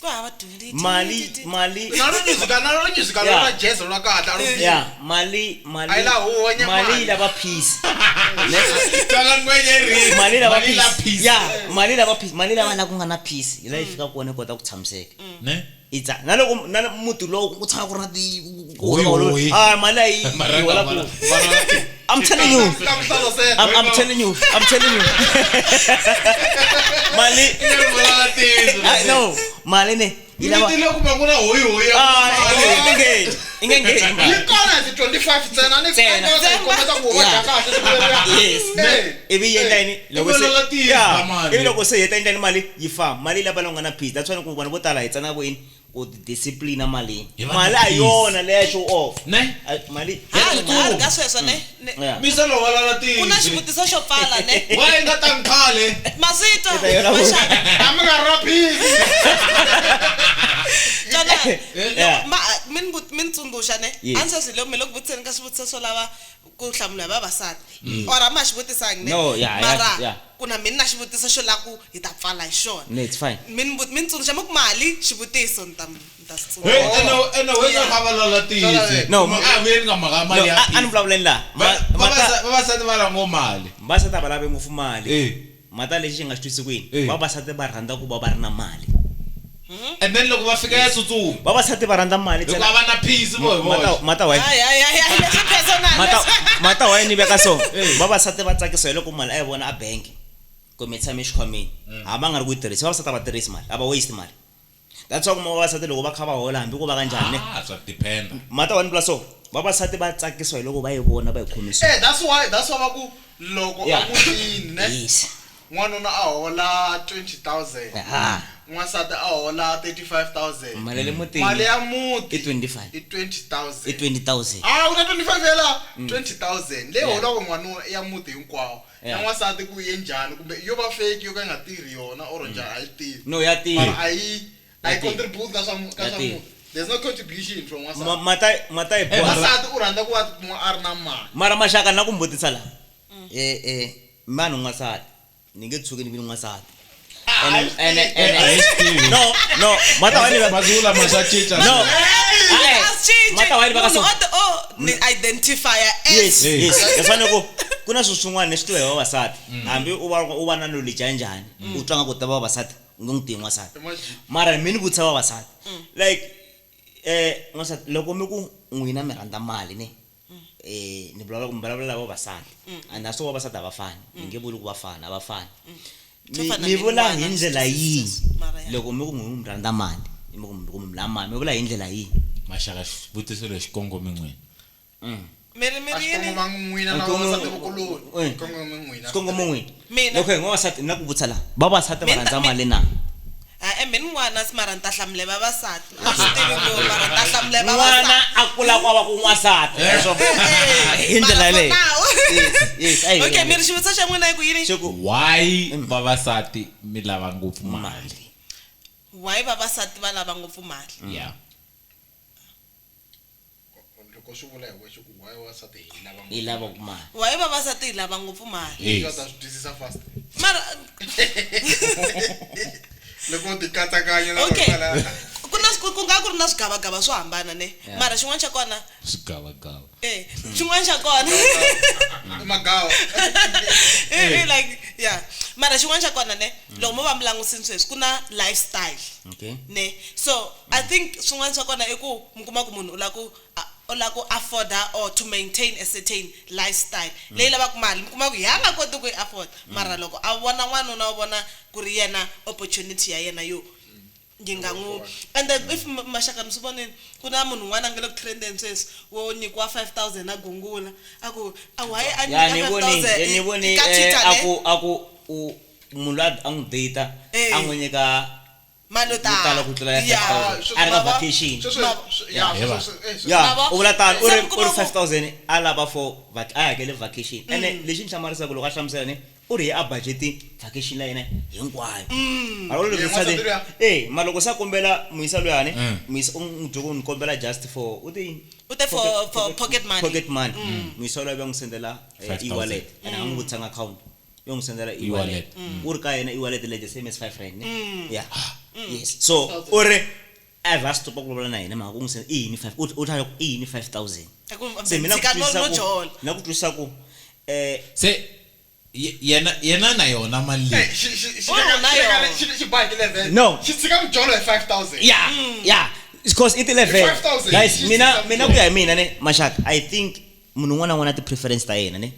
Ku hava duli, Mali, mali. Na ro music, na ro music, na ro jazz ro kahle, a ro beat. Yeah, mali, mali. A yi la huwa nyama. Mali yi lava peace. Tlanga ngwenya yi ri. Mali yi lava Mali yi lava peace. peace. Yeah, mali yi lava peace. Mali yi lava la ku nga na peace. Hi la yi fika kona yi kota ku tshamiseka. Ne? Itsa na loko na muti lowu ku tshama ku ri na ti Hoyi, hoyi. Ah, mali a yi Mara yi hola mara, ku. mara. I'm telling you. I'm telling you. I'm telling you. Mali. No, mali ne. Yi lava Miti loko va ku na hoyi hoyi ya Ah, mali. i nge nge. Yi kona hi ti 25 ntsena, ni Ntsena. yi kombeta ku va dya kahle siku leriya. Yes. Ivi yi endla yini? Loko se Ivona la tiza, Yeah. mali. Ivi loko se heta endla yini mali yi famba. Mali yi lava la ku nga na peace. That's why ku vanhu vo tala hi tsanaka ku yini? Ku discipline mali. Hi va Mali na a peace. yona leya show off. Ne? Mali. Ha ka sweswo ne. Yeah. Misa lo wala la tiza. Ku na xivutiso xo pfala ne. Wa yi nga tani khale. Maswito. Ita yona ku- Maxaka. A mi nga ra peace. Twana. Yeah. Ma min min tsundzuxa ne. Yes. A ni sweswi loko mi le ku vutiseni ka swivutiso swo lava ku hlamula hi vavasati. Or a ma xi vutisangi ne. No, yeah, yeah, Mara yeah. ku na mina na xivutiso xo lava ku hi ta pfala hi xona. No, it's fine. Min min tsundzuxa mi ku mali xivutiso ni ta ni ta swi Hey, tsundzuxa. ene ene wena kha va la tiza. No. A vuyeli nga mhaka ya mali No, ya a ni peace. vulavuleni laha. Vavasati va lava ngo mali. Vavasati a va lavi ngopfu mali. Eh. Mata lexi xi nga xi twisi ku yini? Eh. Vavasati va rhandza ku va va ri na mali. And then loko va fika ya tsutsuma. Vavasati va rhandza mali Loko ntsena. a va na peace vo hi voxe. Mata why? Hayi hayi hayi leswi personal. Mata mata why ni veka so? Eh. Vavasati va tsakisa hi loko mali a yi vona a bank. Kumbe yi tshame exikhwameni. Hambi a nga ri ku yi tirhisi, vavasati a va tirhisi mali, a va waste mali. That's why kuma vavasati loko va kha va hola hambi ko va kanjhani ne. Ah, swa depend. Mata why ni vula so? Vavasati va tsakisiwa hi loko va yi vona va yi khomisa. That's why, that's why va ku loko a Yeah. mutini ne. Yes. N'wanuna a hola 20,000. Aha. N'wansati a hola 35,000. Mali ya le mutini Mali ya muti i 25. i 20,000. I 20,000. Ah, u na 25 yela 20,000. Leyi Yeah. holaka n'wanuna i ya muti hinkwawo. Ya Yeah. n'wansati ku ye njhani kumbe yo va fake yo ka yi nga tirhi yona or njhani a yi tirhi. No, ya tirha. Mara a yi a yi Ya tirha. contribute ka swa ka Ya swa tirha. muti. There's no contribution from n'wansati. Mata mata yi boha. N'wansati u rhandza ku va tikuma a ri na mali. Mara maxaka na ku mbutisa laha. Mani n'wansati. Ni nge tshuki ni vile n'wansati. A hi swi tivi. No, no, mata wa ni va- Masiku lama swa cinca. No. A swi cinci. Mata wa ni va ka Munhu so. o ti o ni identify as Yes, Eh. yes. Leswi ku ku na swilo swin'wana leswi tiva hi vavasati. Hambi u va u va na knowledge ya njhani, u twa nga ku tiva vavasati, u nge n'wi tivi n'wansati. Imagine. Mara mi ni vutisa vavasati. Like n'wansati loko mi ku n'wina mi rhandza mali ne. Ni vulavula mi vulavula na vavasati. And na swo vavasati a va fani. Ni nge vuli ku va fana, a va fani. Swo fana Mi na vula mina hi n'wana, ndlela swi yihi? twisisa, mara ya. Loko mi ku n'wina mi rhandza mali, mi ku mi lava mali, mi vula hi ndlela yihi? Maxaka xivutiso lexi kongome n'wina. Mi ri mi A ri xi yini? kongomanga n'wina na vavasati vokuloni. Eh. Kongome n'wina. Xi kongome n'wina. Mina. Loko hi n'wansati ni na ku vutisa laha, vavasati va Mina- rhandza mali na? Ha, mina n'wana mara ni ta hlamula vavasati. A swi tivi ku mara ni ta hlamula N'wana vavasati. a kula ku va ku n'wansati. Hi ndlela Mara for yaleyo. now. Yes, yes, a hi Okay, yona. mi ri xivutiso xa n'wina i ku yini? Xi ku Why vavasati mi lava ngopfu mali? mali. Why vavasati va lava ngopfu mali? Yeah. Loko swi vula hi wexe ku why vavasati hi lava Yi lava ku mali. Why vavasati hi lava ngopfu mali? ngopfu. Yes. Ta swi twisisa fast. Mara Loko u ti katsakanya na Okay. kwala. Ku na ku nga ku ri na swigavagava swo hambana ne. Mara xin'wana xa kona Swigavagava. Xin'wana xa kona. I magawa. Like yeah. Mara xin'wana xa kona ne, loko mo va mi langusini sweswi ku na lifestyle. Okay. Ne. So I think swin'wana swa kona i ku mi kuma ku munhu u lava ku u lava ku afforda or to maintain a certain lifestyle leyi lavaka mali, mi kuma ku ya nga koti ku yi afford. Mara loko a vona n'wanuna u vona ku ri yena opportunity ya yena yo yi nga n'wi. And then if maxaka mi swi vonile ku na munhu un'wana a nga le ku trendeni sweswi wo nyikiwa 5000 a gungula a ku a why a Ya nyika ni voni, 5000 ni voni ka Twitter a ne? ku a ku u munhu loyi a n'wi date Eh. a n'wi nyika mali yo yo tala ku tlula ya Yeah. 5000 a ri ka Mavo. vacation. Ya, Yeah. Ya, Mavo. u vula tano u Se ri mi u kuma ri ku- 5000 a lava for a hakele vacation. Ene lexi ni hlamarisaka loko a hlamusela ni u ri a budget vacation la yena hinkwayo. Mara u Yeah, ri n'wansati luya. mara loko se a kombela muyisa luyani, muyisa u n'wi byele ku ni kombela just for u te yini? U te for pocket money. Pocket money. Muyisa luya va n'wi sendela 5,000. e-wallet. Ene a n'wi vutisanga account. Yo n'wi sendela e-wallet. E-wallet. U ri ka yena e-wallet le the same as 5 rand ne? Yeah. Yes. So u ri a va stopa ku vulavula na yena mhaka ku n'wi send i yini 5 u tlhela ku i yini 5000. A ku, Se mina ku tshika no twisisa no ku jola. na ku twisisa ku Se yena yena na yona mali Eh, leyi. xi U ri na yona. xi ba hi 11. No. Xi tshika mujolo hi 5000. Yeah, because i ti-level. 5,000. Guys, Xi mina tshika mina ku ya hi mina ne maxaka, I think munhu un'wana na un'wana na ti-preference ta yena ne.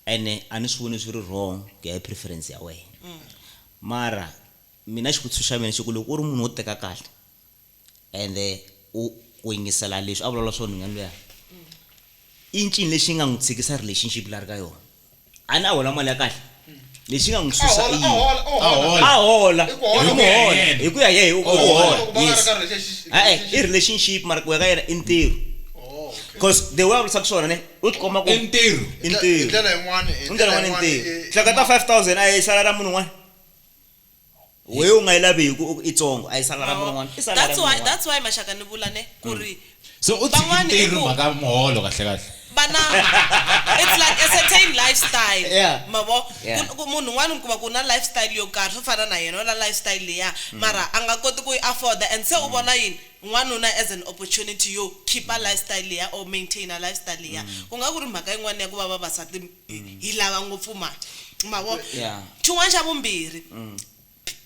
Ene a ni swi voni swi ri wrong ku ya hi preference ya wena. Mara mina xivutiso xa mina xi ku loko u ri munhu wo teka kahle ende u ku yingisela leswi a vulavula swona nhwanyana luya, i ncini lexi nga n'wi tshikisa relationship la ri ka yona? A ni a hola mali ya kahle, lexi nga n'wi A susa i hola, a yini? hola, a A hola. hola. A hola, I ku hola. hi ku hola, hi ku ya hi yena, u A hola. hola. Loko va nga ri Yes. ka relationship- E-e, i relationship mara ku ya ka yena i ntirho. Oh, okay. Because the way a vurisaka swona ne, u tikomba ku I ntirho. i Hi ntirho. ndlela yin'wana, hi I ndlela ndlela yin'wana i ntirho. yin'wana, Hleketa 5000 a yi sala ra munhu un'wana. Wehe u nga yi lavi ku i tsongo, a yi sala ra munhu un'wana. I sala ra That's munhu why un'wana. that's why maxaka ni vula ne ku ri So u tshiki Van'wani i ntirho ku- mhaka muholo kahle kahle. vana it's like a certain lifestyle. Yeah. Mavo. Yeah. Ku munhu un'wana u kuma ku na lifestyle yo karhi swo fana na yena u na lifestyle leya mara a nga koti ku yi afforda and se u vona yini n'wanuna as an opportunity yo keep a lifestyle leya or maintain a lifestyle leya. Ku nga ku ri mhaka yin'wana ya ku va vavasati hi lava ngopfu mali. Mavo. Yeah. Xin'wana xa vumbirhi,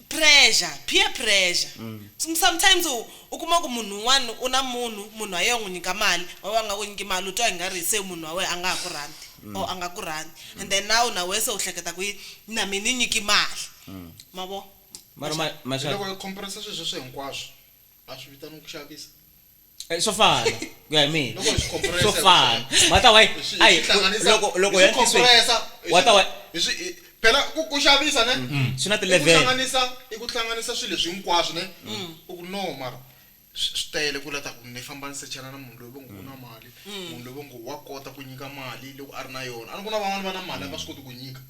pressure, peer pressure. Sometimes u kuma ku munhu un'wana u na munhu, munhu wa yena u n'wi nyika mali, wa va nga ku nyiki mali, u twa i nga ri se munhu wa wena a nga ha ku rhandzi or a nga ku rhandzi. And then now na wena se u hleketa ku yi na mina ni nyiki mali. Mavo? Mara maxaka Loko hi compressa swilo sweswo hinkwaswo, a swi vitaniwi ku xavisa. Swo fana ku ya hi mina. Loko hi swi compressa, Swo fana. Mata why? hi swi Ai, hlanganisa- loko loko hi ya swi compressa, hi Wa ta swi- why? hi swi- hi- phela ku xavisa ne? Swi na I ku ti-level. hlanganisa, i ku hlanganisa swilo leswi hinkwaswo ne? U ku no mara swi tele ku lata ku ni famba ni sechana na munhu loyi va ngo u na mali, munhu loyi va ngo wa kota ku nyika mali loko a ri na yona. A ni ku na van'wani va na mali a va swi koti ku nyika.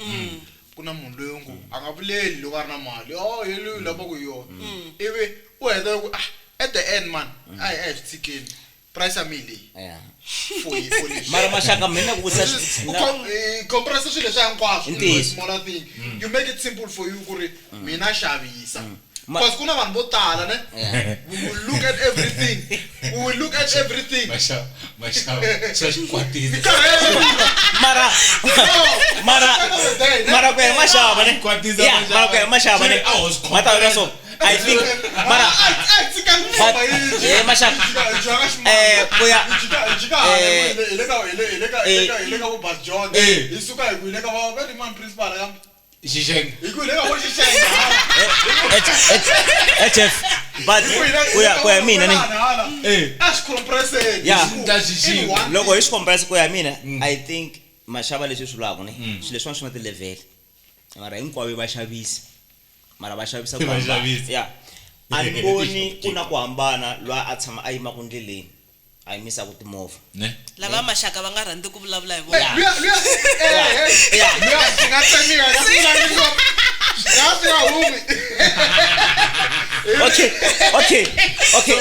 Ku na munhu loyi ngo a nga vuleli loko a ri na mali, oh hi loyi lavaka hi yona. Ivi u heta ku at the end man, a hi swi tshikeni. Price ya mina leyi. Yeah. For for leswi. Mara maxaka mina ku vutisa U compressa swilo leswi hinkwaswo. Ntiyiso. Smaller thing. You make it simple for you ku ri mina xavisa. Ma- Because ku na vanhu vo tala ne? Yeah. We will look at everything. We will look at everything. Maxava maxava swa xikwatisa. Mara mara mara ku ya hi maxava ne? Kwatisa Yeah, maxava. mara ku ya hi maxava ne? Swi ri, a ho swi Mata wena so I think mara But- eh, maxaka. Ku ya Eh. hi suka hi ku hi le ka va ri mani principal ya Xixenge. hi ku hi le ka vo Xixenge hala. HF but Hi ku hi le- ku ya ku ya hi mina ne? hala. Eh. A swi compressed. Yeah. Ta xixima. In one Loko hi swi compress ku ya hi mina, I think maxava leswi swi vulaka ne, swilo leswiwani swi na ti-level. Mara hinkwavo va xavisa. Mara va xavisa ku Va hambana. xavisa. Yeah. A ni voni ku na ku hambana loyi a tshama a yimaka ndleleni a yimisaka timovha. Ne? Lava maxaka va nga rhandzi ku vulavula hi Eh, vona. luya luya eh, eh, Yeah. luya swi nga tsemiwa nga swi nga nga swi nga humi. Okay, okay, okay.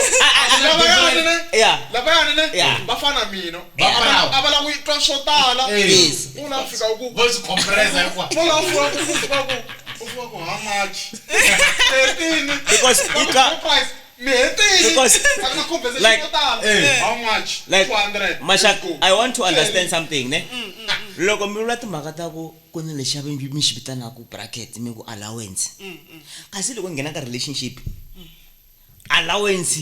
Lavayani ne? Yeah. Lavayani ne? Yeah. Va fana na mina. Va proud. A va lava ku twa swo tala. Eh. Yes. U la fika u ku Vo swi compressa hinkwaswo. u la fika u ku fika ku Wa ku how much? 13. Because Va ku i twa- no price. Mi hetile. Because, A ku na conversation like, yo tala. How much? Like 200. Mashaka, Let's go. I want to understand something ne. Loko mi vula timhaka ta ku ku na lexi mi mi xi vitanaka bracket mi ku allowance. Kasi loko nghena ka relationship allowance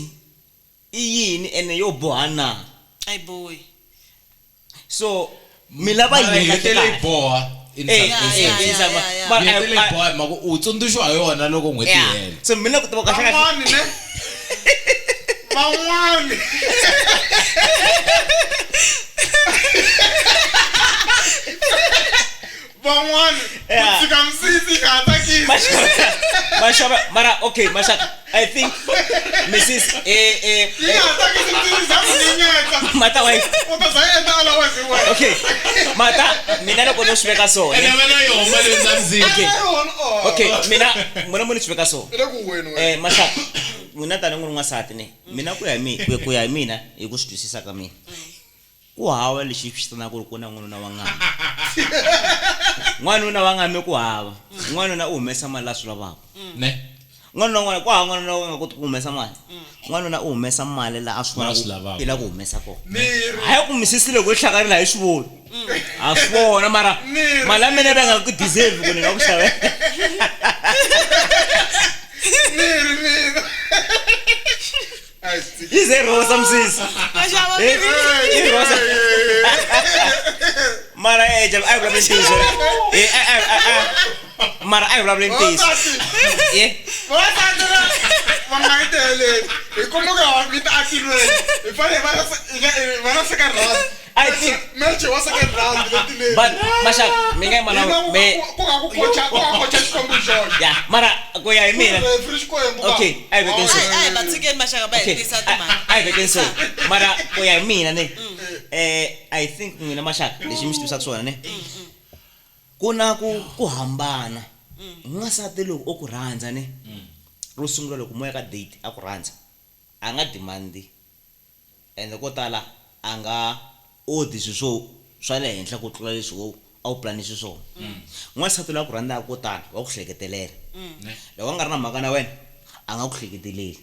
i yini ene yo boha na? Ayi boy. So mi lava Mara yini yi kahle hetele yi kahle? boha in Eh, some eh, instance. in some- yeah, yeah. But Yi hetele yi boha hi mhaka u tsundzuxiwa hi yona loko n'hweti yi Yeah. hela. So mina ku tiva kahle kahle Van'wani ne? Van'wani. Van'wani ku Yeah. tshika misisi yi nga ha tsakisi. Mashaba mara okay mashaka I think Mrs. eh eh Yi nga ha tsakisi misisi za ku nyenyetsa. mata wife U ta za yi endla allowance hi wena. okay mata mina loko no swi veka so Ene ne wena yi huma le ndzamzini. Okay. Yona, oh. Okay mina mina mo ni swi veka so I le ku weni wena. eh mashaka n'wina tani n'wi ri n'wansati ne mina ku ya hi mina ku ya hi mina hi ku swi twisisa ka mina ku hava lexi swi vitanaka ku ri ku na n'wanuna wa ngama n'wanuna wa ngame ku hava n'wanuna u humesa mali la swi lavaka Ne? n'wanuna n'wana ku hava n'wanuna wa nga koti ku humesa mali n'wanuna u humesa mali la a swi La a swi vonaka lavaka. i la ku humesa kona Miri. hayi ku misisi loko yi hlakarile a yi swi voni a swi vona mara Miri. mali ya mina va nga ku deserve ku ni nga ku xavela Miri, miri. Ai, tshika. yi ze rosa misisi Maxava Eh, yi rosa mara eh a yi vulavuli ntiyiso eh mara a yi vulavuli ntiyiso Vavasati. eh Vavasati va nga yi teheleli. Hi komba ku ha vita atilweni. Hi fanele hi va na hi va na second round. I think- Match wa second round leti leti. but mashaka mi nga yima na Hina ku me ku nga ku coacha ku nga coacha Xikwembu hi xoxe. ya mara ku ya hi mina Referee Xikwembu ka. Okay, a hi vekeni so. Ayi ayi va tshikeni maxaka va okay hetisa timhaka. a hi vekeni so mara ku ya hi mina ne eh I think n'wina maxaka lexi mi swi tivisaka swona ne ku na ku ku hambana n'wansati loko o ku rhandza ne ro sungula loko mo ya ka date a ku rhandza a nga demand ende ko tala a nga odi swilo swo swa le henhla ku tlula leswi wo a wu planise swona n'wansati loyi a ku rhandzaka ko tala wa ku hleketelela loko a nga ri na mhaka na wena a nga ku hleketeleli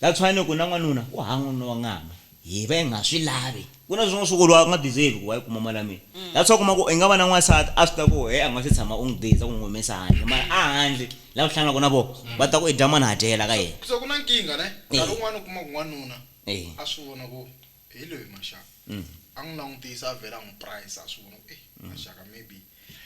that's why ni ku na n'wanuna ku hava n'wanuna wa ngama hi va hi nga swi lavi ku na swin'wana swo ku loyi a nga deserve ku wa yi kuma mali ya mina that's why u kuma ku i nga va na n'wansati a swi ta ku he a nga se tshama u n'wi date ku n'wi humesa handle mara a handle laha u hlanganaka na vona va ta ku i dya mani ha dyela ka yena So ku na nkingha ne. Nkarhi wun'wani u kuma ku n'wanuna Eh. a swi vona ku hi loyi maxaka. A n'wi langutisa a vhela a n'wi price a swi vona ku eh maxaka maybe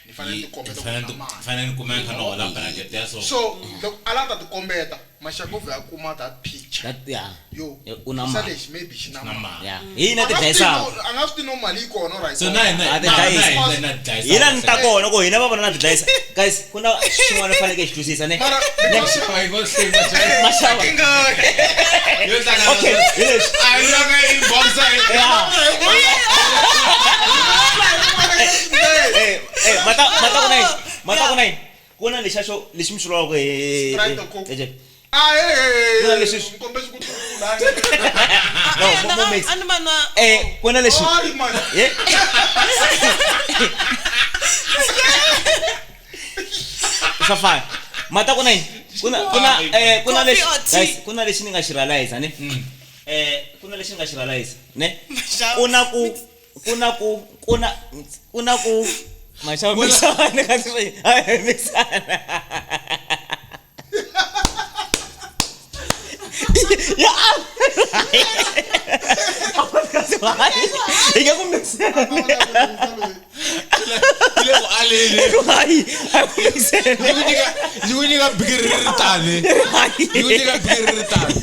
ni fanele ni tikombeta ku Fanele ni na mali. fanele ni kume kha ni hola bracket ya so. So loko a lava ta tikombeta maxaka u vhe a kuma that picture. That yeah. Yo. U na xa mali. lexi maybe xi na Na mali. mali. Yeah. Hi na A ti nga swi tivi dlayisaka. no- a nga swi tivi no mali yi kona or a yi So kona. na hina A ti na dlayisa. hina na dlayisa. Hina ni ta kona ku hina va vona na ti dlayisa. Guys, ku na xin'wana u faneleke hi xi twisisa ne. Mara Ne. Maxava yi ngo hleva xava. Maxava. Yo hlangana. Okay, hi leswi. A yi langa inbox Yeah. Eh, eh, mata mata ku na yini? Mata ku na yini? Ku na lexa xo lexi mi xi vulaka hi Sprite or Coke? hi Ah, eh, eh, Ku na eh, leswi- nkombe ku tlula. No, mo mo mix. A ni va nwa Eh, ku na lexi. Hayi, man. Eh. Swa fana. Mata ku na yini? Ku na ku na eh ku na Coffee lexi or tea? guys, ku na lexi ni nga xi realize ne. Eh, ku na lexi ni nga xi realize ne. Maxava. Ku na ku ku na ku ku na ku na ku maxava mixana ka swi ai mixana. Ya. Hi nga ku mixana. Yi le ku aleni. Hayi, a ku mixana. Yi ku nyika yi ku nyika bikiri ri ri tani. Yi ku nyika bikiri ri ri tani.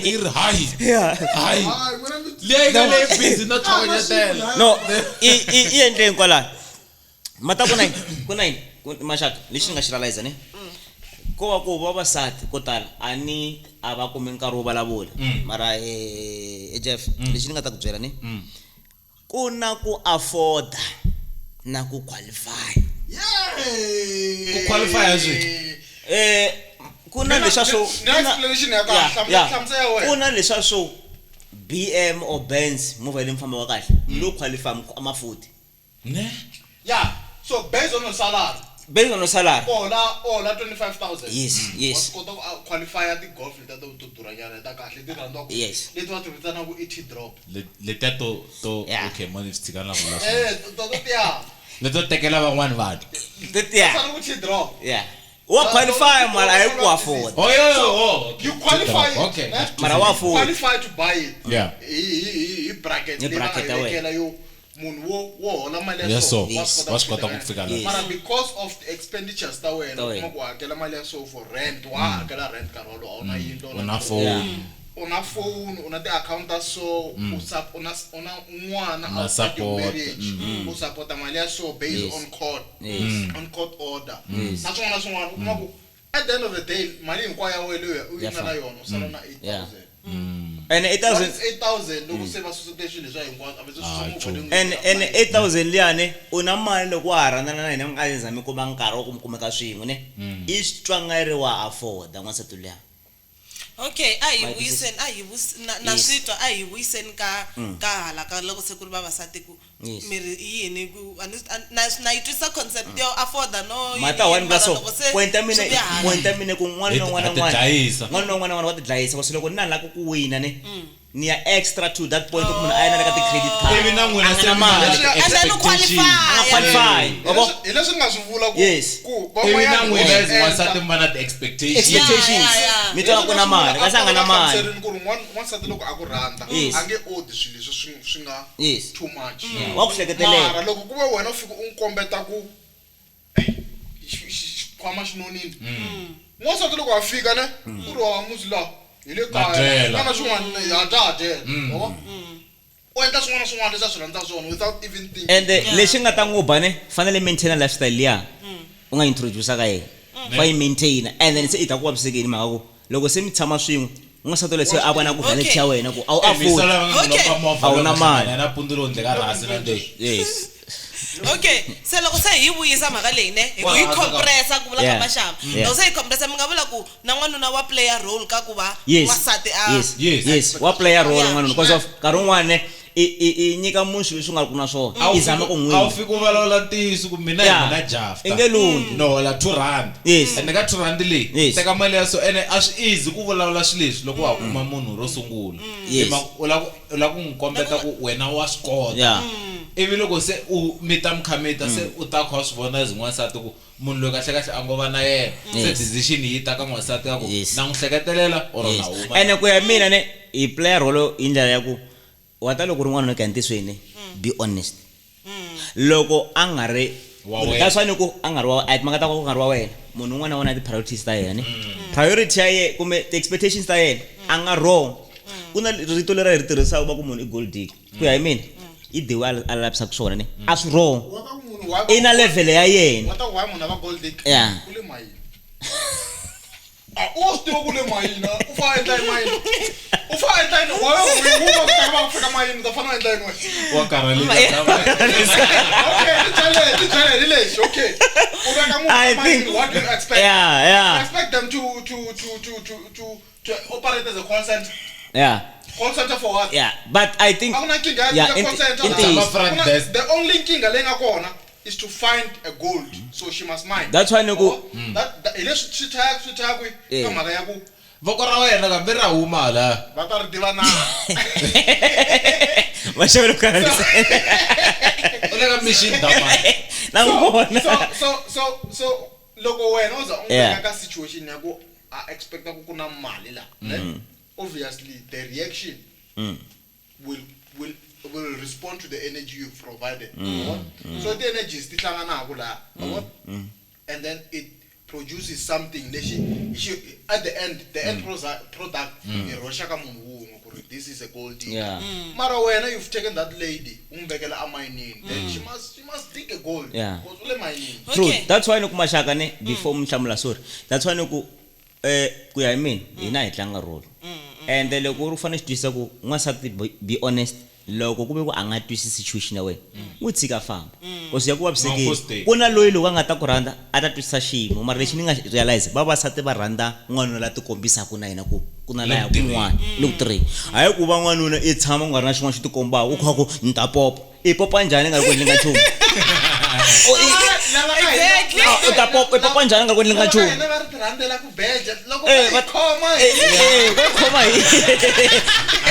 Yi ri hayi. Yeah. Hayi. Hayi, n'wina mi- Leyi nga le busy no tlhokonyetela. No, i i i endleni kwalano. Mata ku na yini? Ku na yini? Maxaka, lexi ni nga xi realize ne. Ko va ku vavasati ko tala a ni a va kumi nkarhi wo vulavula. Mara eh Jeff, lexi ni nga ta ku byela ne. Ku na ku afforda na ku qualify. Yeah. Ku qualify swi? Eh ku na Mina- leswa swo ni na explanation ya kahle. Hlamusela ya wena. ku na leswa swo BM or Benz movha leyi mi fambaka kahle lowu qualify amafuti Ne? Yeah. So based on your salary. Based on your salary. Ola 25,000. Yes, yes. Wa swi kota ku qualify ti-golf letiya to durhanyana ta kahle leti rhandziwaka. Yes. Leti va ti vitanaka i T-drop. Letiya to Yeah. okay, mani swi tshika na vula swona. Eh, to tiya. Leto tekela van'wani vanhu. Tetiya. Sala ku T-drop. Yeah. Wa qualify mara a yi ku afford. Oh, yeah, oh, okay. You qualify it, Okay. ne? Mara wa afford. Qualify to buy it. Yeah. Hi bracket Hi leyi va nga bracket yi ya wena. vekela yo munhu wo hola mali ya Ya so, so. wa swi Wa swi kota ku fika Yes. Mara because of the expenditures ta wena, Ta u wena. kuma ku hakela mali ya so for rent, wa hakela rent nkarhi wolowo, a wu na yindlu, a wu U na movha. phone. U na phone, u na ti-account ta so, u na n'wana Na outside your support, marriage, u support-a mali ya so based Yes. on court, Yes. on court order. Yes. Na swin'wana na swin'wana, u kuma ku at the end of the day mali hinkwayo ya wena leyi u yi Ya nga na famba. yona u sala na Yeah. 8,000. And What 8,000 is 8,000 loko se va susete swilo leswiya hinkwaswo, a va se susa Ah, movha true. leyi u and nga and yi 8,000 liyani u na mali loko wa ha rhandzana na yena mi nga za mi kuma nkarhi wa ku mi kumeka swin'we ne i swi twa nga ri wa afforda n'wansati luya. Okay, a hi My vuyiseni, a hi na Yes. swi twa, a hi vuyiseni ka hala ka loko se ku ri vavasati ku Yes. miri i yini ku a ni na yi twisisa concept yo afforda no yini Mata one yini, vula mara so loko se point ya mina swi vuya hala. point ya mina ku n'wana na un'wana Ha ti n'wana dlayisa. n'wana na un'wana n'wana wa ti dlayisa kasi loko na lava ku wina ne ni ya extra to that point ku munhu a ya na le ka ti-credit card Ivi na n'wina A nga se na mi na mali. And then u expectation. qualify. A nga qualify wa vo? Hi leswi ni nga swi vula ku Yes. ku Ivi na van'wanyana n'wina vo as swi n'wansati endla. mi va na ti-expectations. Expectations. Yeah, yeah, yeah. Mi twa ku na mali kasi a nga na mali. Hlamuserini ku ri n'wansati loko a ku rhandza Yes. a nge odi swilo leswi swi nga Yes. too much. Wa ku hleketelela. Mara loko ku ve wena u fika u n'wi kombeta ku xikhwama xi nonile. N'wansati loko a fika ne u ri wa muzi laha hi le kaya dyela. na swin'wana ha dya ha dyela. Wa vo? U endla swin'wana na swin'wana leswi a swi rhandzaka swona without even thinking. And lexi nga ta n'wi ba ne fanele maintain lifestyle liya u nga introduce ka yena fa yi maintain and then se i ta ku vavisekeni mhaka ku loko se mi tshama swin'we n'wansati loyi se a vona ku vanity ya wena ku a wu Eh, mi afford sala va nga Okay. lomba movha A wu na loko mali. hlangana na pundu lowu ndleka rhasi na nde. Yes. Okay, se loko se hi vuyisa mhaka leyi ne hi ku Wa yi rhandza ka- compressa ku vula ka Yeah. maxava Yeah. loko se hi compressa mi nga vula ku na n'wanuna wa playa role ka ku va Yes. n'wansati a Yes. Yes. Yes. Wa playa role Yeah. n'wanuna because of nkarhi wun'wana ne i nyika munhu swilo leswi u nga ri ku na swona A wu i zama ku fiki- a wu n'wi fiki u vulavula ntiyiso ku mina hi Yeah. mina Jafta. I nge lunghi. No hola 2 rand. Yes. Ene ka 2 rand leyi Yes. teka mali ya so ene a swi easy ku vulavula swilo leswi loko wa ha kuma munhu ro sungula. Yes. Hi mhaka u lava ku n'wi kombeta ku wena wa swi kota. Yeah. Ivi loko se u mita mi kha mita se u ta kha wa swi vona as n'wansati ku munhu loyi kahle kahle a ngo va na yena. Se Yes. decision yi ta ka n'wansati ya ku Yes. na n'wi hleketelela or na Yes. huma. Ene ku ya mina ne i playa role hi ndlela ya ku wa ta loko ri n'wanuna ku ya ntiyisweni be honest loko a nga ri Wa wena. that's why ni ku a nga ri wa a timhaka ta ku nga ri wa wena munhu un'wana na un'wana na ti-priorities ta yena ne priority ya yena kumbe ti-expectations ta yena a nga wrong ku na rito leri hi ri tirhisaka va ku munhu i gold digger ku ya hi mina i the way a lavisaka swona ne a swi wrong Wa ka munhu wa i na level ya yena wa ta ku why munhu a va gold digger? Yeah. U le mayini. A u swi tiva ku le mayini, u fanele a endla yini mayini? U fanele a endla yini? Wa ku yi huma ku ta va ku fika mayini, u ta fanele u endla yini wena? Wa karhalisa. Okay, ti byele hi lexi, okay. U veka munhu I emayini, think- what do you expect? Yeah, yeah. You expect them to operate as a call center. Yeah. Call center for what? Yeah, but I think A ku na nkingha ya yeah, ya call center. i ntiyiso. Front Ku na- desk. The only nkingha leyi nga kona is to find a gold, so she must mine. That's why ni ku- Oh, hi leswi swi thaya kwi Yeah. ka mhaka ya ku Voko ra wena kambe ra huma la. va ta ri tiva na va xavele ku karhalisa U le ka mission damani. na n'wi vona so loko wena u za u n'wi Yeah. veka ka situation ya ku a expecta ku ku na mali la ne? Obviously the reaction will respond to the energy you've provided. Yabona? So the energies ti hlanganaku laha yabona? And then it produces something lexi at the end the end product i rhoxa ka munhu wun'we ku ri this is a gold digger. Yeah. Mara wena you've taken that lady u n'wi vekela emayinini then she must dig a gold Yeah. because u le mayinini. True. Okay. That's why ni ku maxaka ne before mi hlamula sorry. That's why ni ku ku ya hi mina hina hi tlanga role. And loko u ri u fanele u swi twisisa ku n'wansati be honest loko ku ve ku a nga twisisi situation ya wena n'wi tshika a famba cause ya ku vavisekeni Uncle ku na loyi loko a nga ta ku rhandza a ta twisisa xiyimo mara lexi ni nga realize vavasati va rhandza n'wanuna la tikombisaka na yena ku ku na laya kun'wana le ku tirheni hayi ku va n'wanuna i tshama ku nga ri na xin'wana xi tikombaka u kha ku ni ta popa i popa njhani nga ri ku endleni ka nchumu Exactly. u ta pop i popa njhani nga ku endleni ka nchumu Hina va ri ti rhandzela ku beja loko Eh, va yi khoma Eh, va khoma hi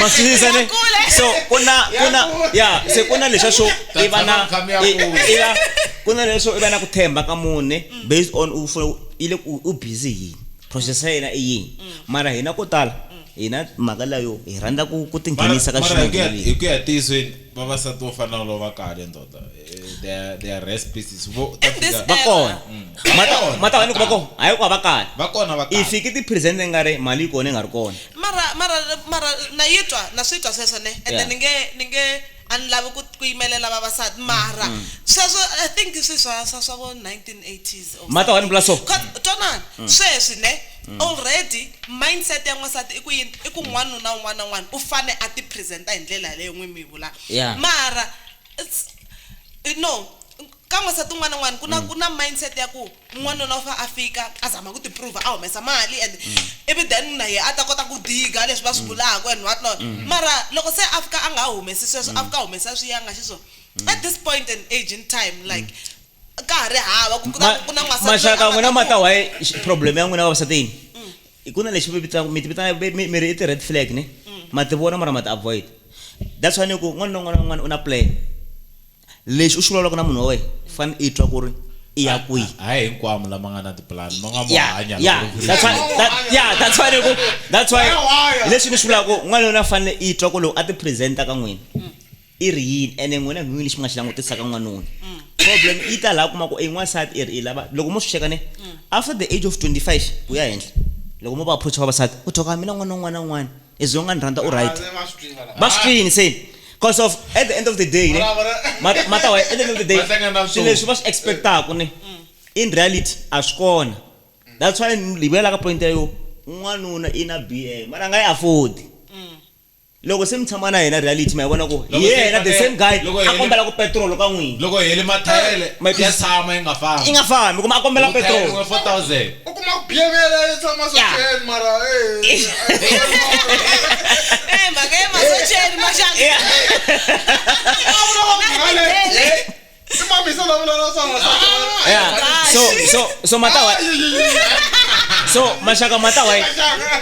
ma swi twisisa ne so ku na ku na ya se ku na leswa swo i va na Ta tshama mi kha mi ya kule. i va ku na leswo i va na ku themba ka munhu based on u i le ku u busy yini process ya yena i yini mara hina ko tala hina mhaka leyo hi rhandza ku ku tinghenisa ka Mara swilo hi ku ya- hi ku ya tiyisweni vavasati vo fana na lava va kale ndoda they are rest pieces vo ta In this fika- va kona Va kona. mata wani ku va kona hayi ku va kala va kona va i kale fiki ti-present nga ri mali yi kona yi nga ri kona mara mara mara na yi twa na swi twa sweswo ne ende Yeah. ni nge ni nge a ni lavi ku yimelela vavasati mara sweswo i think swi swa swa swa vo 1980s or Mata wani vula so? something. 'Cause twanani sweswi ne already mindset ya n'wansati i ku yini i ku n'wanuna un'wana na un'wana u fane a ti presenta hi ndlela yaleyo n'wi mi yi vulaka Yeah. mara no ka n'wansati un'wana na un'wana ku na ku na mindset ya ku n'wanuna u fa a fika a zama ku ti-prove a humesa mali and ivi then na yena a ta kota ku diga leswi va swi vulaka and what not mara loko se a fika a nga humesi sweswo a fika a humesa swi ya nga xiswona at this point in age in time like ka ha ri hava ku ku na ku na n'wansati loyi a maxaka nga n'wina ta mata ku- why problem ya n'wina vavasati yini i ku na lexi mi vitana mi ti vitana mi ri i ti-red flag ne ma ti vona mara ma ti avoid that's why ni ku n'wana na un'wana na un'wana u na plan lexi u xi vulavulaka na munhu wa wena u fanele i twa ku ri i ya kwihi hayi hinkwamo lama nga na tipulani ma nga mo yeah hanya yeah loko ri- that's why that, yeah that's why ni ku that's why Waya. leswi ni swi vulaka n'wana a fanele i twa ku loko a ti presenta ka n'wina i ri yini ene n'wina hi n'wini lexi mi nga xi langutisa ka n'wanuna problem yi ta laha kuma ku i n'wansati i ri i lava loko mo swi cheka ne after the age of 25 ku ya henhla loko mo va approach vavasati u thoka mina n'wana un'wana na un'wana as long a ni rhandza u right va swi tiva la va swi twini se cause of at the end of the day ne mata wa at the end of the day Va hlangana na swilo leswi va swi expectaku ne in reality a swi kona that's why hi vuyela ka point yo n'wanuna i na bm mara a nga yi afford loko se mi tshama na yena reality ma yi vona ku Loko se yena the fanele- same guy loko a heli- kombela ku petrol ka n'wina loko hi heli mathayele ya tshama yi nga fambi i nga fambi kuma a kombela petrol 4000 u kuma ku BML yi tshama socheni mara eh Eh, mhaka ya masocheni maxaka Yeah. i mamisa la vula na swona Yeah. So so so mata wa so maxaka mata wa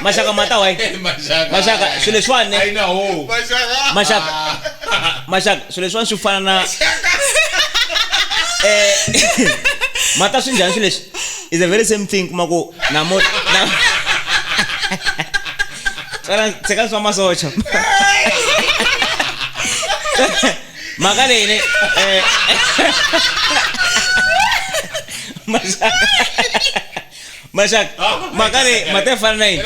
maxaka mata wa maxaka maxaka swilo leswiwani ne a yi na hope maxaka maxaka maxaka swilo leswiwani swi fana na eh mata swi njhani swilo leswi is the very same thing kuma ku namo na tsala tshika swa masocha mhaka leyi ne eh maxaka maxaka mhaka leyi mata yi fana na yini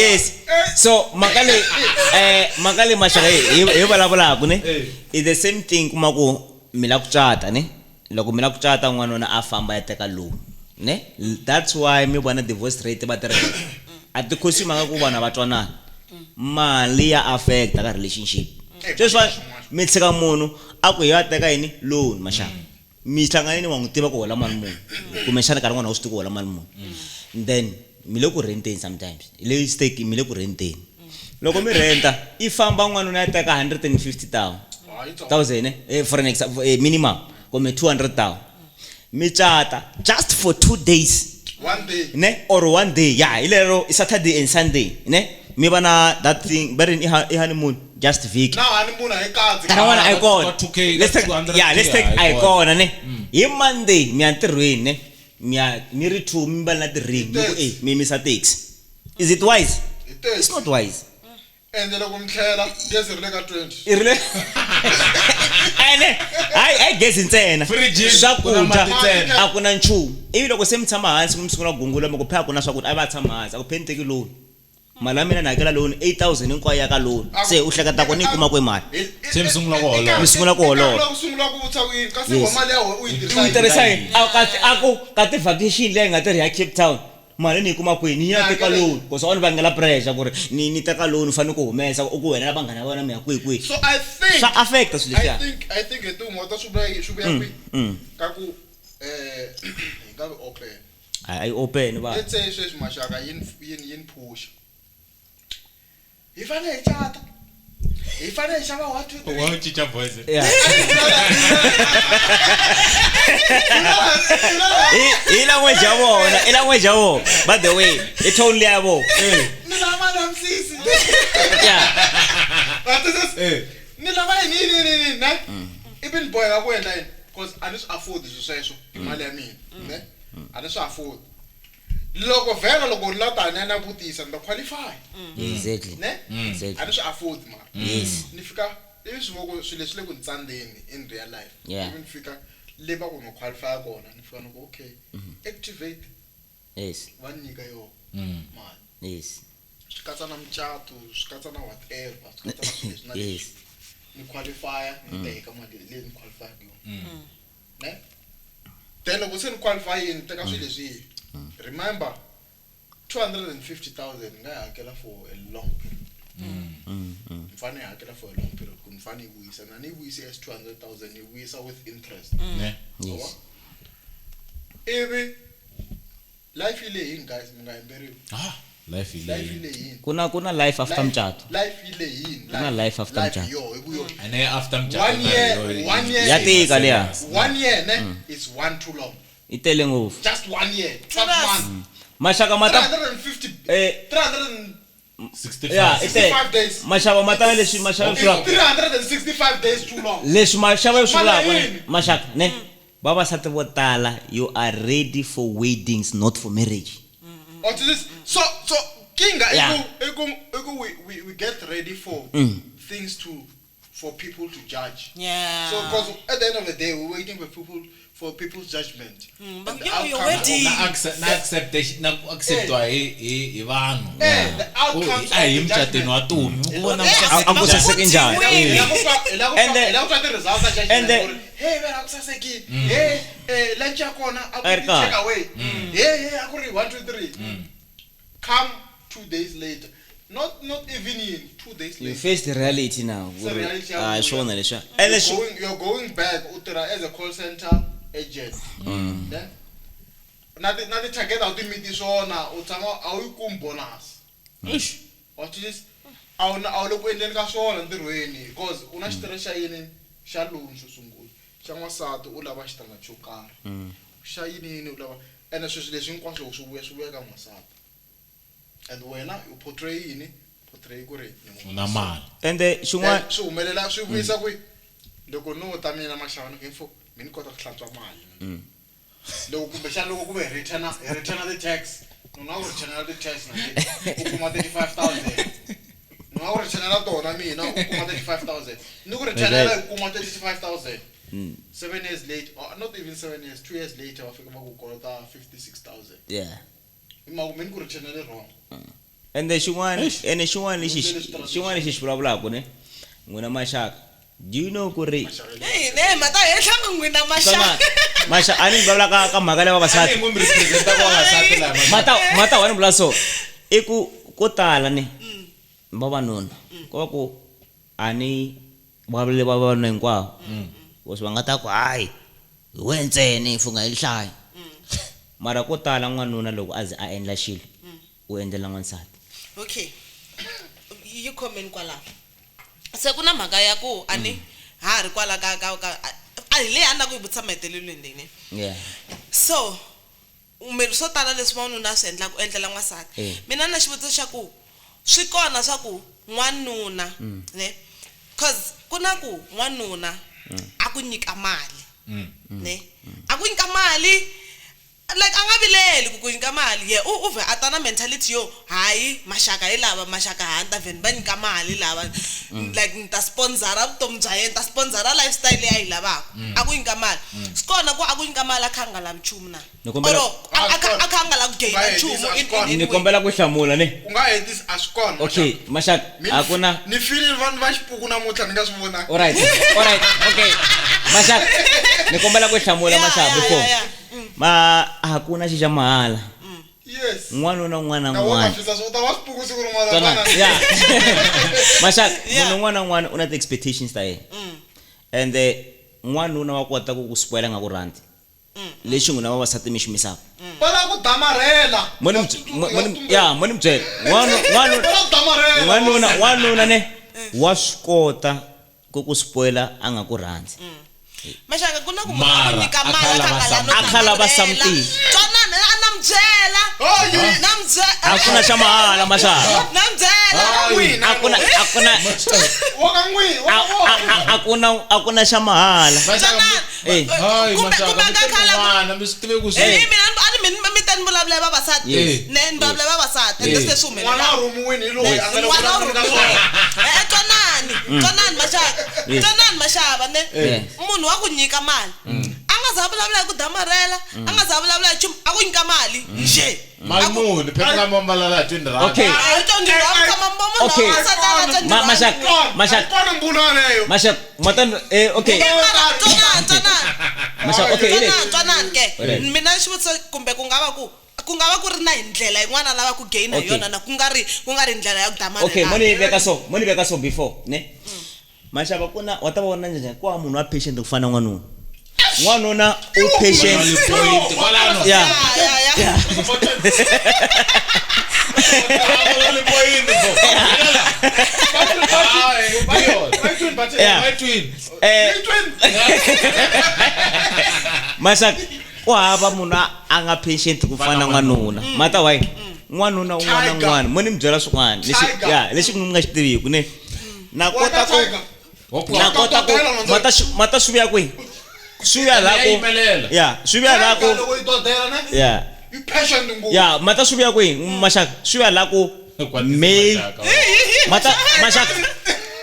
yes so mhaka leyi mhaka leyi maxaka hi hi vulavulaka ne i the same thing kuma ku mi la ku cata ne loko mi la ku cata n'wanuna a famba ya teka loan ne that's why mi vona divorce rate va ti ri a ti khosi mhaka ku vanhu a va twanana mali ya affecta ka relationship sweswiwani mi tshika munhu a ku hi ya teka yini loan maxaka mi hlanganini wa n'wi tiva ku hola mali muni kumbexana nkarhi wun'wana a wu swi tivi ku hola mali muni then mi le ku renteni sometimes hi le stake mi le ku renteni loko mi renta i famba n'wanuna ya teka 150 thousand for an example minimum kumbe 200,000 mi cata just for 2 days one day ne or one day ya hi lero i saturday and sunday ne mi va na that thing va ri i honeymoon just vhiki na honeymoon a yi katsi nkarhi wun'wana a yi kona Ka 2K, Let's ka take- 200K yeah, let's take a a yi yi kona ne hi monday mi ya ntirhweni ne mi ya mi ri two mi va na ti-ring mi ku Taxi. e mi yimisa taxi is it wise Hi taxi. it's not wise ende loko mi tlhela gezi ri le ka 20 i ri le ene hayi hayi gezi ntsena Fridge, ku na mati swakudya ntsena. a ku na nchumu ivi loko se mi tshama hansi mi sungula ku gungula mi ku phe a ku na swakudya a va tshama hansi a ku phe ni teki loan mali ya mina ni hakela loan 8000 hinkwayo ya ka loan se u hleketa ku ni yi kuma kwihi mali Se mi sungula ku holova. Mi sungula ku holova. ku sungula ku vutisa ku yini kasi Yes. wa mali ya wena u yi tirhisa u yi tirhisa yini? yini a kasi a ku ka ti-vacation leyi nga tirhi ya Cape Town mali ni yi kuma kwihi ni ya teka loan because a ni vangela pressure ku ri ni teka loan u fanele ku humesa u ku wena na vanghana va wena mi ya kwihi kwihi so i think swa affecta swilo i leswiya think i think hi tin'wana ta swi vuya swi vuya kwihi ka ku hi nga vi open a yi open va let's say sweswi maxaka yini yini yini phusha hi fanele hi cata Hi fanele hi xava 1 2 3. Wa cinca voice. Yeah. I language ya vona, i language ya vona. By the way, i tone leya vona. Ni lava mali ya misisi. Yeah. Va twisisa? Ni lava yini yini yini yini ne? Ivi ni boheka ku endla yini? Because a ni swi afford swilo sweswo hi mali ya mina, ne? A ni swi afford. Loko vhela loko ni la tani na vutisa ni ta qualify. Exactly. Ne? Exactly. A ni swi afford mara. Yes. Ni fika ivi swi vona ku swilo leswi le ku ni tsandzeni in real life. Yeah. Ivi ni fika le va ku ni qualify kona ni fika ni ku okay, activate Yes. va ni nyika yona mali. Yes. Swi katsa na mucato, swi katsa na whatever, swi katsa na swilo leswi na leswi. Yes. Ni qualify ni teka mali leyi ni qualify yona. Ne? Then loko se ni qualify ni teka swilo leswi. Remember 250,000 ni nga yi hakela for a long period. Ni fanele yi hakela for a long period ku ni fanele yi vuyisa na ni yi vuyisi as 200,000 ni yi vuyisa with interest. Ne. Yes. Ivi life yi lehini guys mi nga hemberiwi. Ah, life yi Life yi leyi. lehini. Kuna life after mucato. Life yi lehini. Kuna life after Life mucato. yo hi ku yo. Ene after mucato One na year, yo- one year. Ya tika liya. 1 year ne is one too long. I tele ngopfu. Just 1 year, 12 months. Maxaka ma ta 350 Eh. 365 Yeah, i tele. days. Maxava ma ta leswi maxava swi vulaka. 365 days too long. Leswi maxava swi Mali vulaka ne, yini? maxaka ne. Vavasati vo tala you are ready for weddings not for marriage. Or to this so kinga Yeah. iku iku we get ready for things to for people to judge. Yeah. So because at the end of the day we're waiting for people's judgment. But And the yo, your outcome- wedding. Na accept na acceptation na ku acceptwa hi vanhu. Eh, the outcomes A hi of the mucatweni wa Tumi. U vona Eh, mucato- A ku saseki njhani? Hi la ku twa- hi la ku twa- And the- hi la ku twa ti-results ta judgment and the- ku ri, hey vena a ku sasekile hey lunch ya kona a ku A yi ri ri kahle. take away hey hey a ku ri 1 2 3 come 2 days later not even in 2 days You later face the reality now. It's a reality ya Ah, vuya. swona leswiya. And you're leswi going back u tirha as a call center agent ne na ti target a wu ti miti swona u tshama a wu yi kumi bonus Eish. wa twisisa a wu a wu le ku endleni ka swona ntirhweni because u na xitirho xa yini xa loan xo sungula xa n'wansati u lava xitandati xo karhi xa yini yini u lava ene sweswi leswi hinkwaswo loko swi vuya swi vuya ka n'wansati and wena u portray yini portray ku ri ni munhu U na mali. and the xin'wana Then swi humelela swi vuyisa kwi loko no ta mina maxava ni ku info mi ni kota ku hlantswa mali loko kumbexana loko ku ve hi return ti-tax ni nga ku returnela ti-tax na u kuma 35,000 ni nga ku returnela tona mina u kuma 35,000 ni ku returnela u kuma 35,000 7 years late or not even 7 years 2 years later va fika va ku kolota 56,000 yeah. hi mhaka ku mi ni ku returnele wrong And the xin'wana and xin'wana lexi xin'wana lexi xi vulavulaka ne n'wina maxaka do you know ku ri Hey, ne mata henhla ku n'wina Swona, maxaka. maxa a ni vulavula ka ka mhaka leya A ni vavasati n'wi mi represent vavasati lava. mata wa ni vula so i ku ko tala ne vavanuna ko va ku a ni vulavuli vavanuna hinkwavo because va nga ta ku hayi hi wehe ntsena hi funga hi hlaya mara ko tala n'wanuna loko a ze a endla xilo u endlela n'wansati Okay. Yi khomeni kwalaho. Se ku na mhaka ya ku a ni ha ri kwala ka ka ka a hi leyi a ni la ku yi vutisa mahetelelweni leyi ne. yeah So mi swo tala leswi wanuna a swi endlaka u endlela n'wansati. Eh. Mina na xivutiso xa ku swi kona swa ku n'wanuna ne cause ku na ku n'wanuna a ku nyika mali ne a ku nyika mali like a nga vileli ku ku nyika mali ye u vhe a ta na mentality yo hayi maxaka hi lava maxaka ha ni ta vheni va nyika mali lava like ni ta sponsora vutomi bya yena ni ta sponsora lifestyle leyi a yi lavaka a ku nyika mali swi kona ku a ku nyika mali a kha a nga lavi nchumu na Ni kombela- or a kha a nga lavi ku gaina Ku nga nchumu hetisa, in swi kona. any ni way. kombela ku hlamula ne u nga hetisi a swi kona okay maxaka a ku na ni fili vanhu va xipuku namuntlha ni nga swi vonanga alright alright okay maxaka ni kombela ku hlamula Yeah, maxaka yeah, before yeah, yeah. Ma a ku na xi xa mahala yes un'wana na un'wana na Na wona un'wana fisa swo ta va swipuku siku rin'wana Twana, fana. yeah. Maxaka Yeah. munhu un'wana na un'wana u na ti-expectations ta yena and n'wanuna wa kota ku ku spoila nga ku rhandzi lexi n'wina vavasati mi xi misaka Va lava ku damarhela. mo ni ya mo ni mi byela Va lava ku damarhela. n'wanuna ne Wa swi kota ku ku spoiler a nga ku rhandzi. Maxaka ku na ku munhu a ku Mara, nyika a mali kha a lava kha something. A kha lava something. Twanana a na mi byela. Na mi byela. A ku na xa mahala maxaka. Na mi byela. A ku na a ku na Wa ka n'wina, wa ka vona. a ku na a ku na xa mahala. Twanana. Eh. Hayi, Kumbe maxaka, kumbe mi a teke kha lava n'wana, mi swi tive ku swi- Eh, mina a ni mina mi ta ni vulavula hi vavasati. Yes. Ne ni vulavula hi vavasati. Ende Yes. se swi N'wana humelela. a rhumiwini hi loyi a nga le ku N'wana u vulavuleni ka rhumiwile. swona. Eh, twanani. Twanani maxaka. Yes. Twanani maxava ne. Yes. Munhu wa ku nyika mali. A nga za vulavula hi ku damarela, a nga za vulavula hi nchumu, a ku nyika mali nje. Mali muni phela nga mambala la 20 rand. Okay. A yi 20 rand, tshama munhu Okay. wa wansati a nga 20 rand. Maxaka, maxaka. Yi kona mbulo yaleyo. Maxaka, matan eh okay. Eh, mara twanani, twanani. Maxaka, okay, hi Twanani, leswi. twanani ke. Alright. Mina xivutiso kumbe ku nga va ku ku nga va ku ri na hi ndlela yin'wana lava ku gain hi Okay. yona na ku nga ri ku nga ri ndlela ya ku damarela. Okay, mo ni veka so, mo ni veka so before, ne? Maxava ku na wa ta vona njhani ku wa munhu wa patient ku fana na n'wanuna. N'wanuna u patient. Mali point, kwalano. Yeah. Ya, ya, ya. Mali point, bro. Hayi, bayona. Yeah. Hayi, twin. Eh Maxaka ku hava munhu a nga patient ku fana na n'wanuna. Mata why? N'wanuna un'wana na Tiger. un'wana mo ni mi byela swin'wana lexi Tiger. ya lexi mi nga xi tiviku ne. Na Wa kota ka ku Tiger. na kota ku mata mata swi vuya kwihi? Swi vuya laha ku Yimelela. ya swi vuya laha ku Tiger loko yi dodela ne? ya Yi patient ngopfu. ya mata swi vuya kwihi maxaka swi vuya laha ku male mata maxaka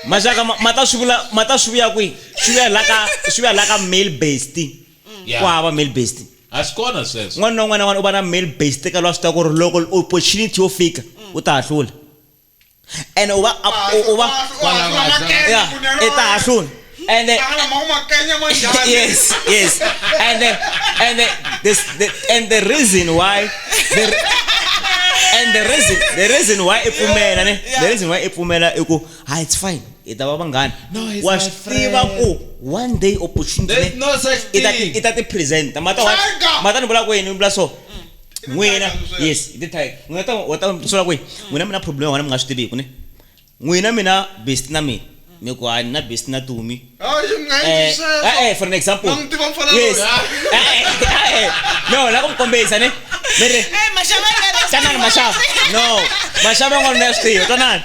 maxaka mata swi vula mata swi vuya kwihi swi vuya laha ka swi vuya laha ka male based Yeah. ku hava male based A swi kona sweswo. n'wana na un'wana na un'wana u va na male based ka loyi a swi tiva ku ri loko opportunity yo fika u ta hahlula ene u va u va ya i ta hahlula ene yes yes and the, and the, this the, and the reason why the and the reason why i pfumela ne the reason why i pfumela i ku ha it's fine i ta va vanghana No, he's wa my swi tiva friend. ku one day opportunity There's ne, no such i ta thing. i ta ti present mata Tiger! mata ni vula ku yini ni vula so n'wina Tiger sweswo. yes i ti tiger n'wina ta wa ta sula kwihi n'wina mi na problem wena mi nga swi tiviku ne n'wina mina best na mina mi ku a ni na best na tumi for an example. Na n'wi tiva mfana Yes. loyi. No, la ku mi kombisa ne. Mi ri Eh, maxava yi nga ri- twanani maxava. No, maxava n'wana ya swi tiva twanani.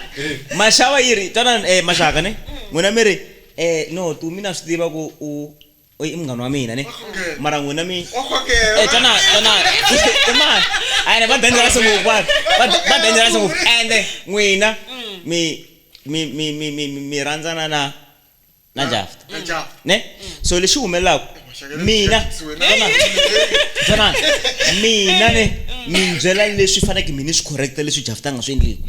Maxava yi ri twanani maxaka ne. N'wina mi ri no tumi na swi tiva ku u i munghana wa mina ne. Mara n'wina mi twanani twanani. I mani? Ene va dangerous ngopfu vanhu. Va dangerous ngopfu. Ende n'wina mi mi mi mi mi mi rhandzana na na Jafta. Ne? So lexi humelelaka mina twanana mina ne mi byela leswi faneleke mi ni swi correcta leswi Jafta a nga swi endleki.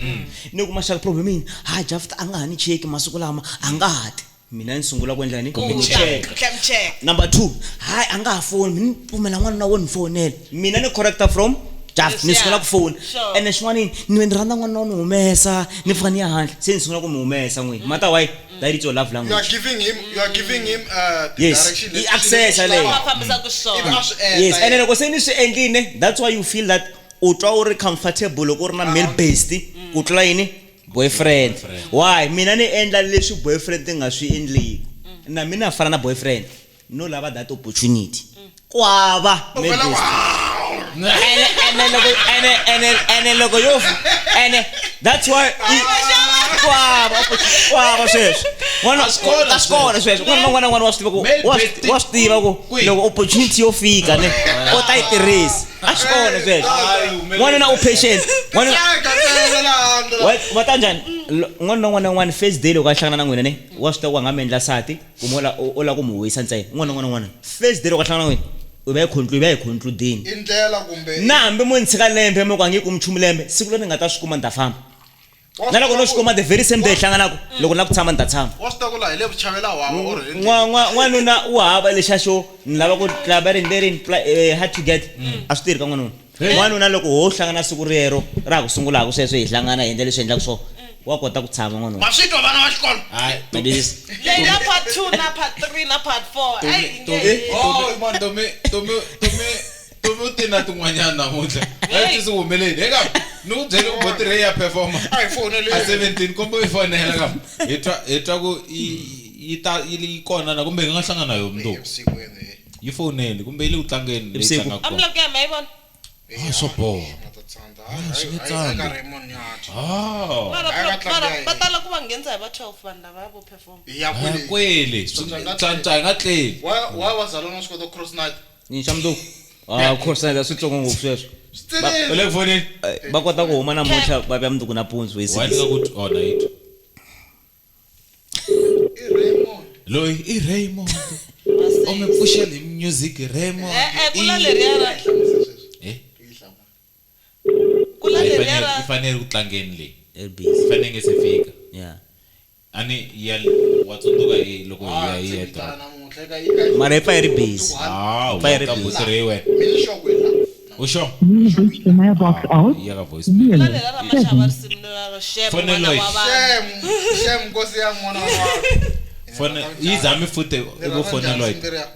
Ni ku maxaka problem yini? Ha Jafta a nga ha ni cheki masiku lama a nga ha ti. Mina ni sungula ku endla ni ku cheka. Clam check. Number 2, hayi a nga ha foni mi ni pfumela n'wanuna wo ni fonela. Mina ni correcta from Jafta ni sungula ku fona. Sure. Ene xin'wanini ni ni rhandza n'wanuna wo ni humesa ni fika ni ya handle se ni sungula ku mi humesa n'wina. Mata why? That is your love You are language. giving him, you are giving him the Yes. direction. I access yaleyo. Va fambisaka swona. Yes, and loko se ni swi endlile that's why you feel that u twa u ri comfortable loko u ri na male based ku tlula yini boyfriend. Why? Mina ni endla leswi boyfriend ti nga swi endliki. Na mina fana na boyfriend no lava that opportunity. Ku hava male based. Ene loko ene ene ene loko yo ene that's why ku hava ku hava sweswo. N'wana a swi kona sweswo. N'wana na n'wana wa swi tiva ku wa swi tiva ku loko opportunity yo fika ne u ta yi tirhisa. A swi kona sweswo. N'wanuna u patient. N'wanuna wa ta njhani? N'wana na n'wana n'wana first day loko a hlangana na n'wina ne wa swi tiva ku a nga mi endla nsati kumbe u lava ku mi wisa ntsena. N'wana na n'wana n'wana first day loko a hlangana na n'wina u va yi conclude-ini. I ndlela kumbe Na hambi mo ni tshika lembe mi ku a nge kumi nchumu lembe siku leri ni nga ta swi kuma ni ta famba. Na loko no swi kuma the very same day hi hlanganaka loko ni lava ku tshama ni ta tshama. Wa swi tiva ku laha hi le vuchavela hwava or hi N'wanuna u hava lexiya xo ni lava ku tlava rini leri hard to get a swi tirhi ka n'wanuna. N'wanuna loko ho hlangana siku rero ra ha ku sungulaka sweswo hi hlangana hi endla leswi endlaka swona wa kota ku tshama n'wanuna. Ma swi twa vana va xikolo. Ma twisisa? Leyi na part 2 na part 3 na part 4. Ai, Oh, man, Tomi, Tomi, Tomi, Tomi u te na tin'wanyana namuntlha. A ti swi humeleli. Eka Ni ku byele ku Botirei ya performa. A hi fonele. A 17 kombo yi fonela ka. Hi twa ku yi ta yi kona na kumbe hi nga hlangana na yo mundzuku. Evusikwini. Yi fonele kumbe yi le ku tlangeni leyi Evusiku. tlangaka A mi kona. lava ku ya ma yi vona? Ah, swo boha. Ma ta tsandza. Ah, swi nge Hayi, tsandzi. ka Raymond Nyathi. Ah. Mara Hayi, va mara tlanga va tala ku va nghenisa hi va 12 vanhu lava vo perform. Hi ya Ah, kwele. kwele. Tsantsa hi nga tleli. Why wazalwana swi kota ku cross night? Ni xa mundzuku. Ah, of course na switsongo ngopfu sweswo. U le ku foneni? Va kota ku huma namuntlha va vuya mundzuku nampundzu hi Why 6. ni nga ku oh na yi twa. I Raymond. Loyi i Raymond. O mi pfuxela hi music Raymond. Eh eh kula leriya ra Hlamusela sweswi. Eh? Yi hlamula. kula Yi leriya ra fanele yi fanele ku tlangeni leyi. Yi busy. Yi fanele nge se fika. Yeah. Ani ya wa tsundzuka hi loko hi Ah, ya hi ya ndzi vitana drop. namuntlha eka eka Mara yi pfa yi ri busy. Ah, Pfa yi ri wa busy. Botirei wena. Mina sure ku hi la. U sure? You have reached the mailbox of Ya ka voice. kula zero leriya ra maxava risimu ra shem Fonela n'wana loyi. wa vanhu. Shem, shem nkosi ya n'wana wa vanhu. Fone yi zami futhi Ni ku rhandza fonela njhani Lloyd. risimu leriya?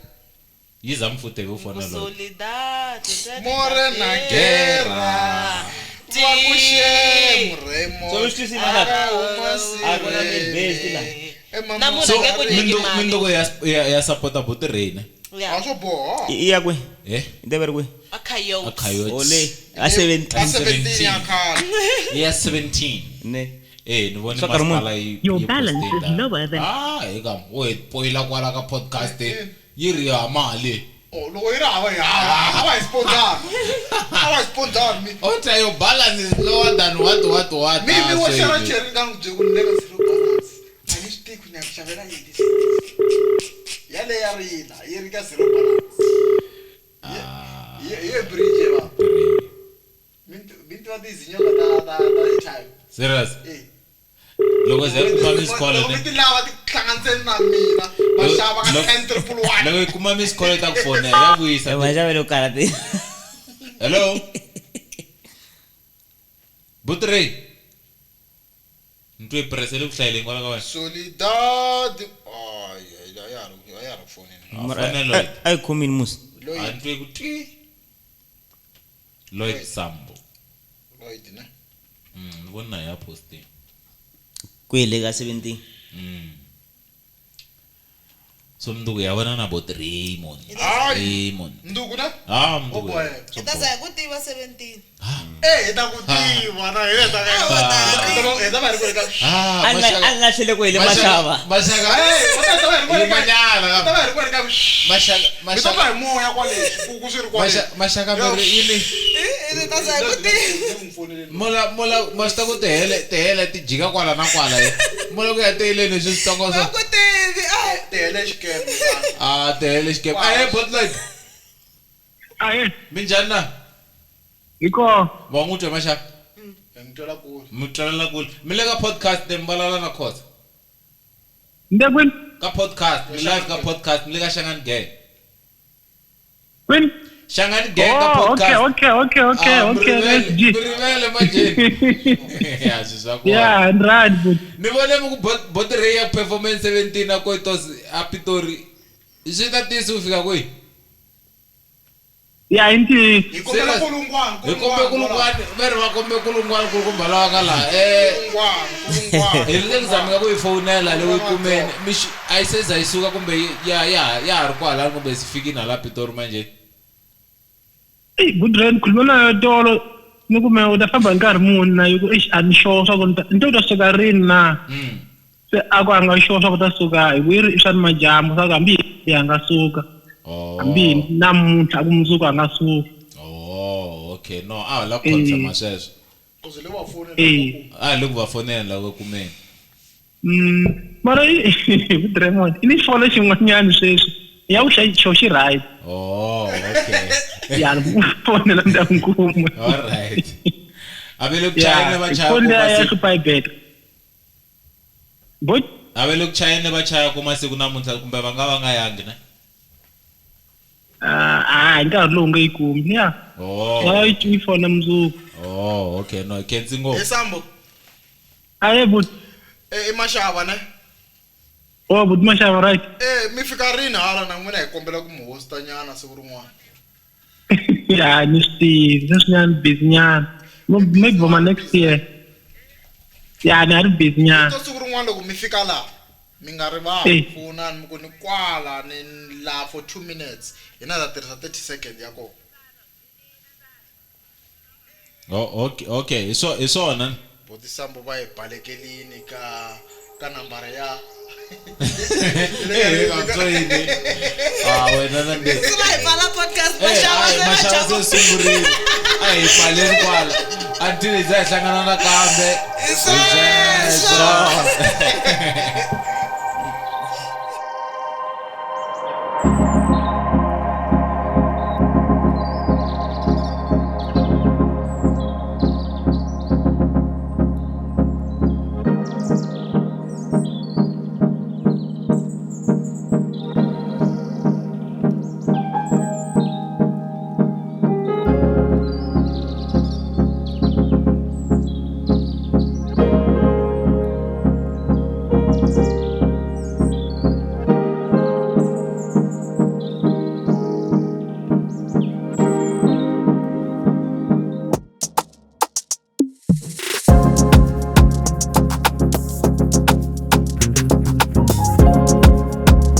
Yi zami futhi ku fonela Lloyd. Solidad. Morena guerra. Va ku shem Raymond. So swi twisisa mhaka? Aka huma A ku na mi-best la. sirene. Emama- Namuntlha So nge ku nyiki mali. mindoko ya support Botirei ne. Yeah. A swo boha. I ya kwihi? Eh? Yi ta va ri kwihi? A coyote. A coyote. Ole, a 17. A 17 ya khale. Ya 17. Ne. Eh, ni vone Swa nkarhi muni? masipala yi Your yi balance poste is lower than- Ah, eka wo hi poyila kwala ka podcast yi ri ya mali. Oh, loko yi ri hava hi hava. A va hi sponsor. A va hi sponsor mi. Ota your balance is lower than what what what. Mi mi Ah, wa so xava yi- cherry nga n'wi byeli ku ni le ka zero balance. A ni swi tivi ku ni ya ku xavela yini. Yale ya rila, yi ri ka zero balance. Ah. Ye ye bridge va. Mi tiva tizinyoka ta airtime. Serious. Eh. Loko ze kuma miss call Loko ne. mi ti lava ti hlanganiseni na mina va xava ka 10111. Loko yi kuma miss call ta ku fonela ya vuyisa. Eh, maxavelo yo kala ti. Hello. Botirei. Ni twe press le ku hlayeleni kwala ka wena. Solidad. Ay, ay, ya ri ya ri fonini. Ah, fonela Lloyd. A yi khomini musi. A ni twe ku twi. Lloyd Sambo. Lloyd ne. Ni vona ya posting. Kwihi le ka 17? So mnduku ya vona na bot Raymond. Hayi. Raymond. Nduku ne? Ah, O mnduku. boy. Hi ta za hi ku tiva 17. Eh, hi ta ku tiva na hi ta Ah, wa ta ri. hi ta va hi ri ka. Ah, A ni lahlele ku hi le maxava. Maxaka. Eh, va ta va hi ri ka. Yimanyana. Ta va hi ri ka. Maxaka, Mi ta va maxaka. hi moya kwale ku swi ri kwale. Maxaka meri yini? Hi ta za hi ku tiva. Mola mola ma swi ta ku tihele tihele ti jika kwala na kwala ye. Mola ku ya teyileni swi switsongo Va swa. ku tivi. Ah. Tihele xikepe. Ah, tihele xikepe. Ahee, bot Lloyd. Ahe, Minjhani na? hi kona. Va n'wi twa maxaka. Hi mi twela kule. Mi twalela kule. Mi le ka podcast mi vulavula na Khoza. Ni le kwini? Ka podcast, mi live ka podcast, mi le ka Shangani Gang. Kwini? Shangani Gang ka Oh, okay, podcast. okay, okay, okay, Ah, mi okay. rivele- SG. mi rivele manjeni. Ya, swi swa kona. Yeah, ni right, but Ni vone mi ku Botirei ya performance 17 a Koitos a Pitori. Swi ta tisi ku fika kwihi? yeah, i ntiyiso. Hi kombela kulungwana. Hi kombe kulungwani, va ri va kombe kulungwani kulukumba lawa ka laha. Eh, Kulungwana, kulungwana. hi le ku zameni ka ku yi fonela le ku yi kumeni. A yi se za yi suka kumbe ya ya ya ha ri kwalani kumbe se fikini hala Pitori manje. Eyi, good rand, khuluma na yo tolo ni ku me u ta famba hi nkarhi muni na yi ku eish a ni sure swa ku ni ta u ta suka rini na. Se a ku a nga sure swa ku ta suka hi ku yi ri i swa ni madyambu swa ku hambi hi a nga suka. Oh. Hambi namuntlha a ku mundzuku a nga suka. Oh, okay. No, a hi la ku confirma sweswo. Kuze le va fonela. Eh. A hi le ku va fonela la ku kumeni. Mara i good Raymond, i ni xifolo xin'wanyana sweswi. Ya ku xo xi right. Oh, okay. Ya ni fonela ni ta n'wi kuma. All right. A ve le ku chayeni va chaya Foni ku ya ya masiku. hlupha yi beta. Bot A ve le ku chayeni va chaya ku masiku namuntlha kumbe va nga va nga yangi ne? ah hi nkarhi lowu nge yi kumi. Ya. Oh. Ya yi fona mundzuku. Oh, okay. No, khensi ngopfu. Hi Sambo. Aye but Eh, i maxava ne? oh but maxava right. Eh, mi fika rini hala na n'wina hi kombela ku mi hosta nyana siku rin'wana. Ya ni swi tivi sweswinyana busy nyana. Maybe for my next year. Ya ni ha ri busy nyana. To siku rin'wana loko mi fika laha mi nga rivali Eh. fonani mi ku ni kwala ni laha for 2 minutes hina ta tirhisa 30 second ya kona. Oh, okay okay hi swona. Botisambo va hi balekelini ka nambara ya Eh, ka yini? Ah, wena na nde. Se va hi pfala podcast Eh, maxava ai, se va maxava chava. se sungurile. A hi pfaleni kwala. Until hi za hi hlangana nakambe. Hi sweswo. Hi sweswo.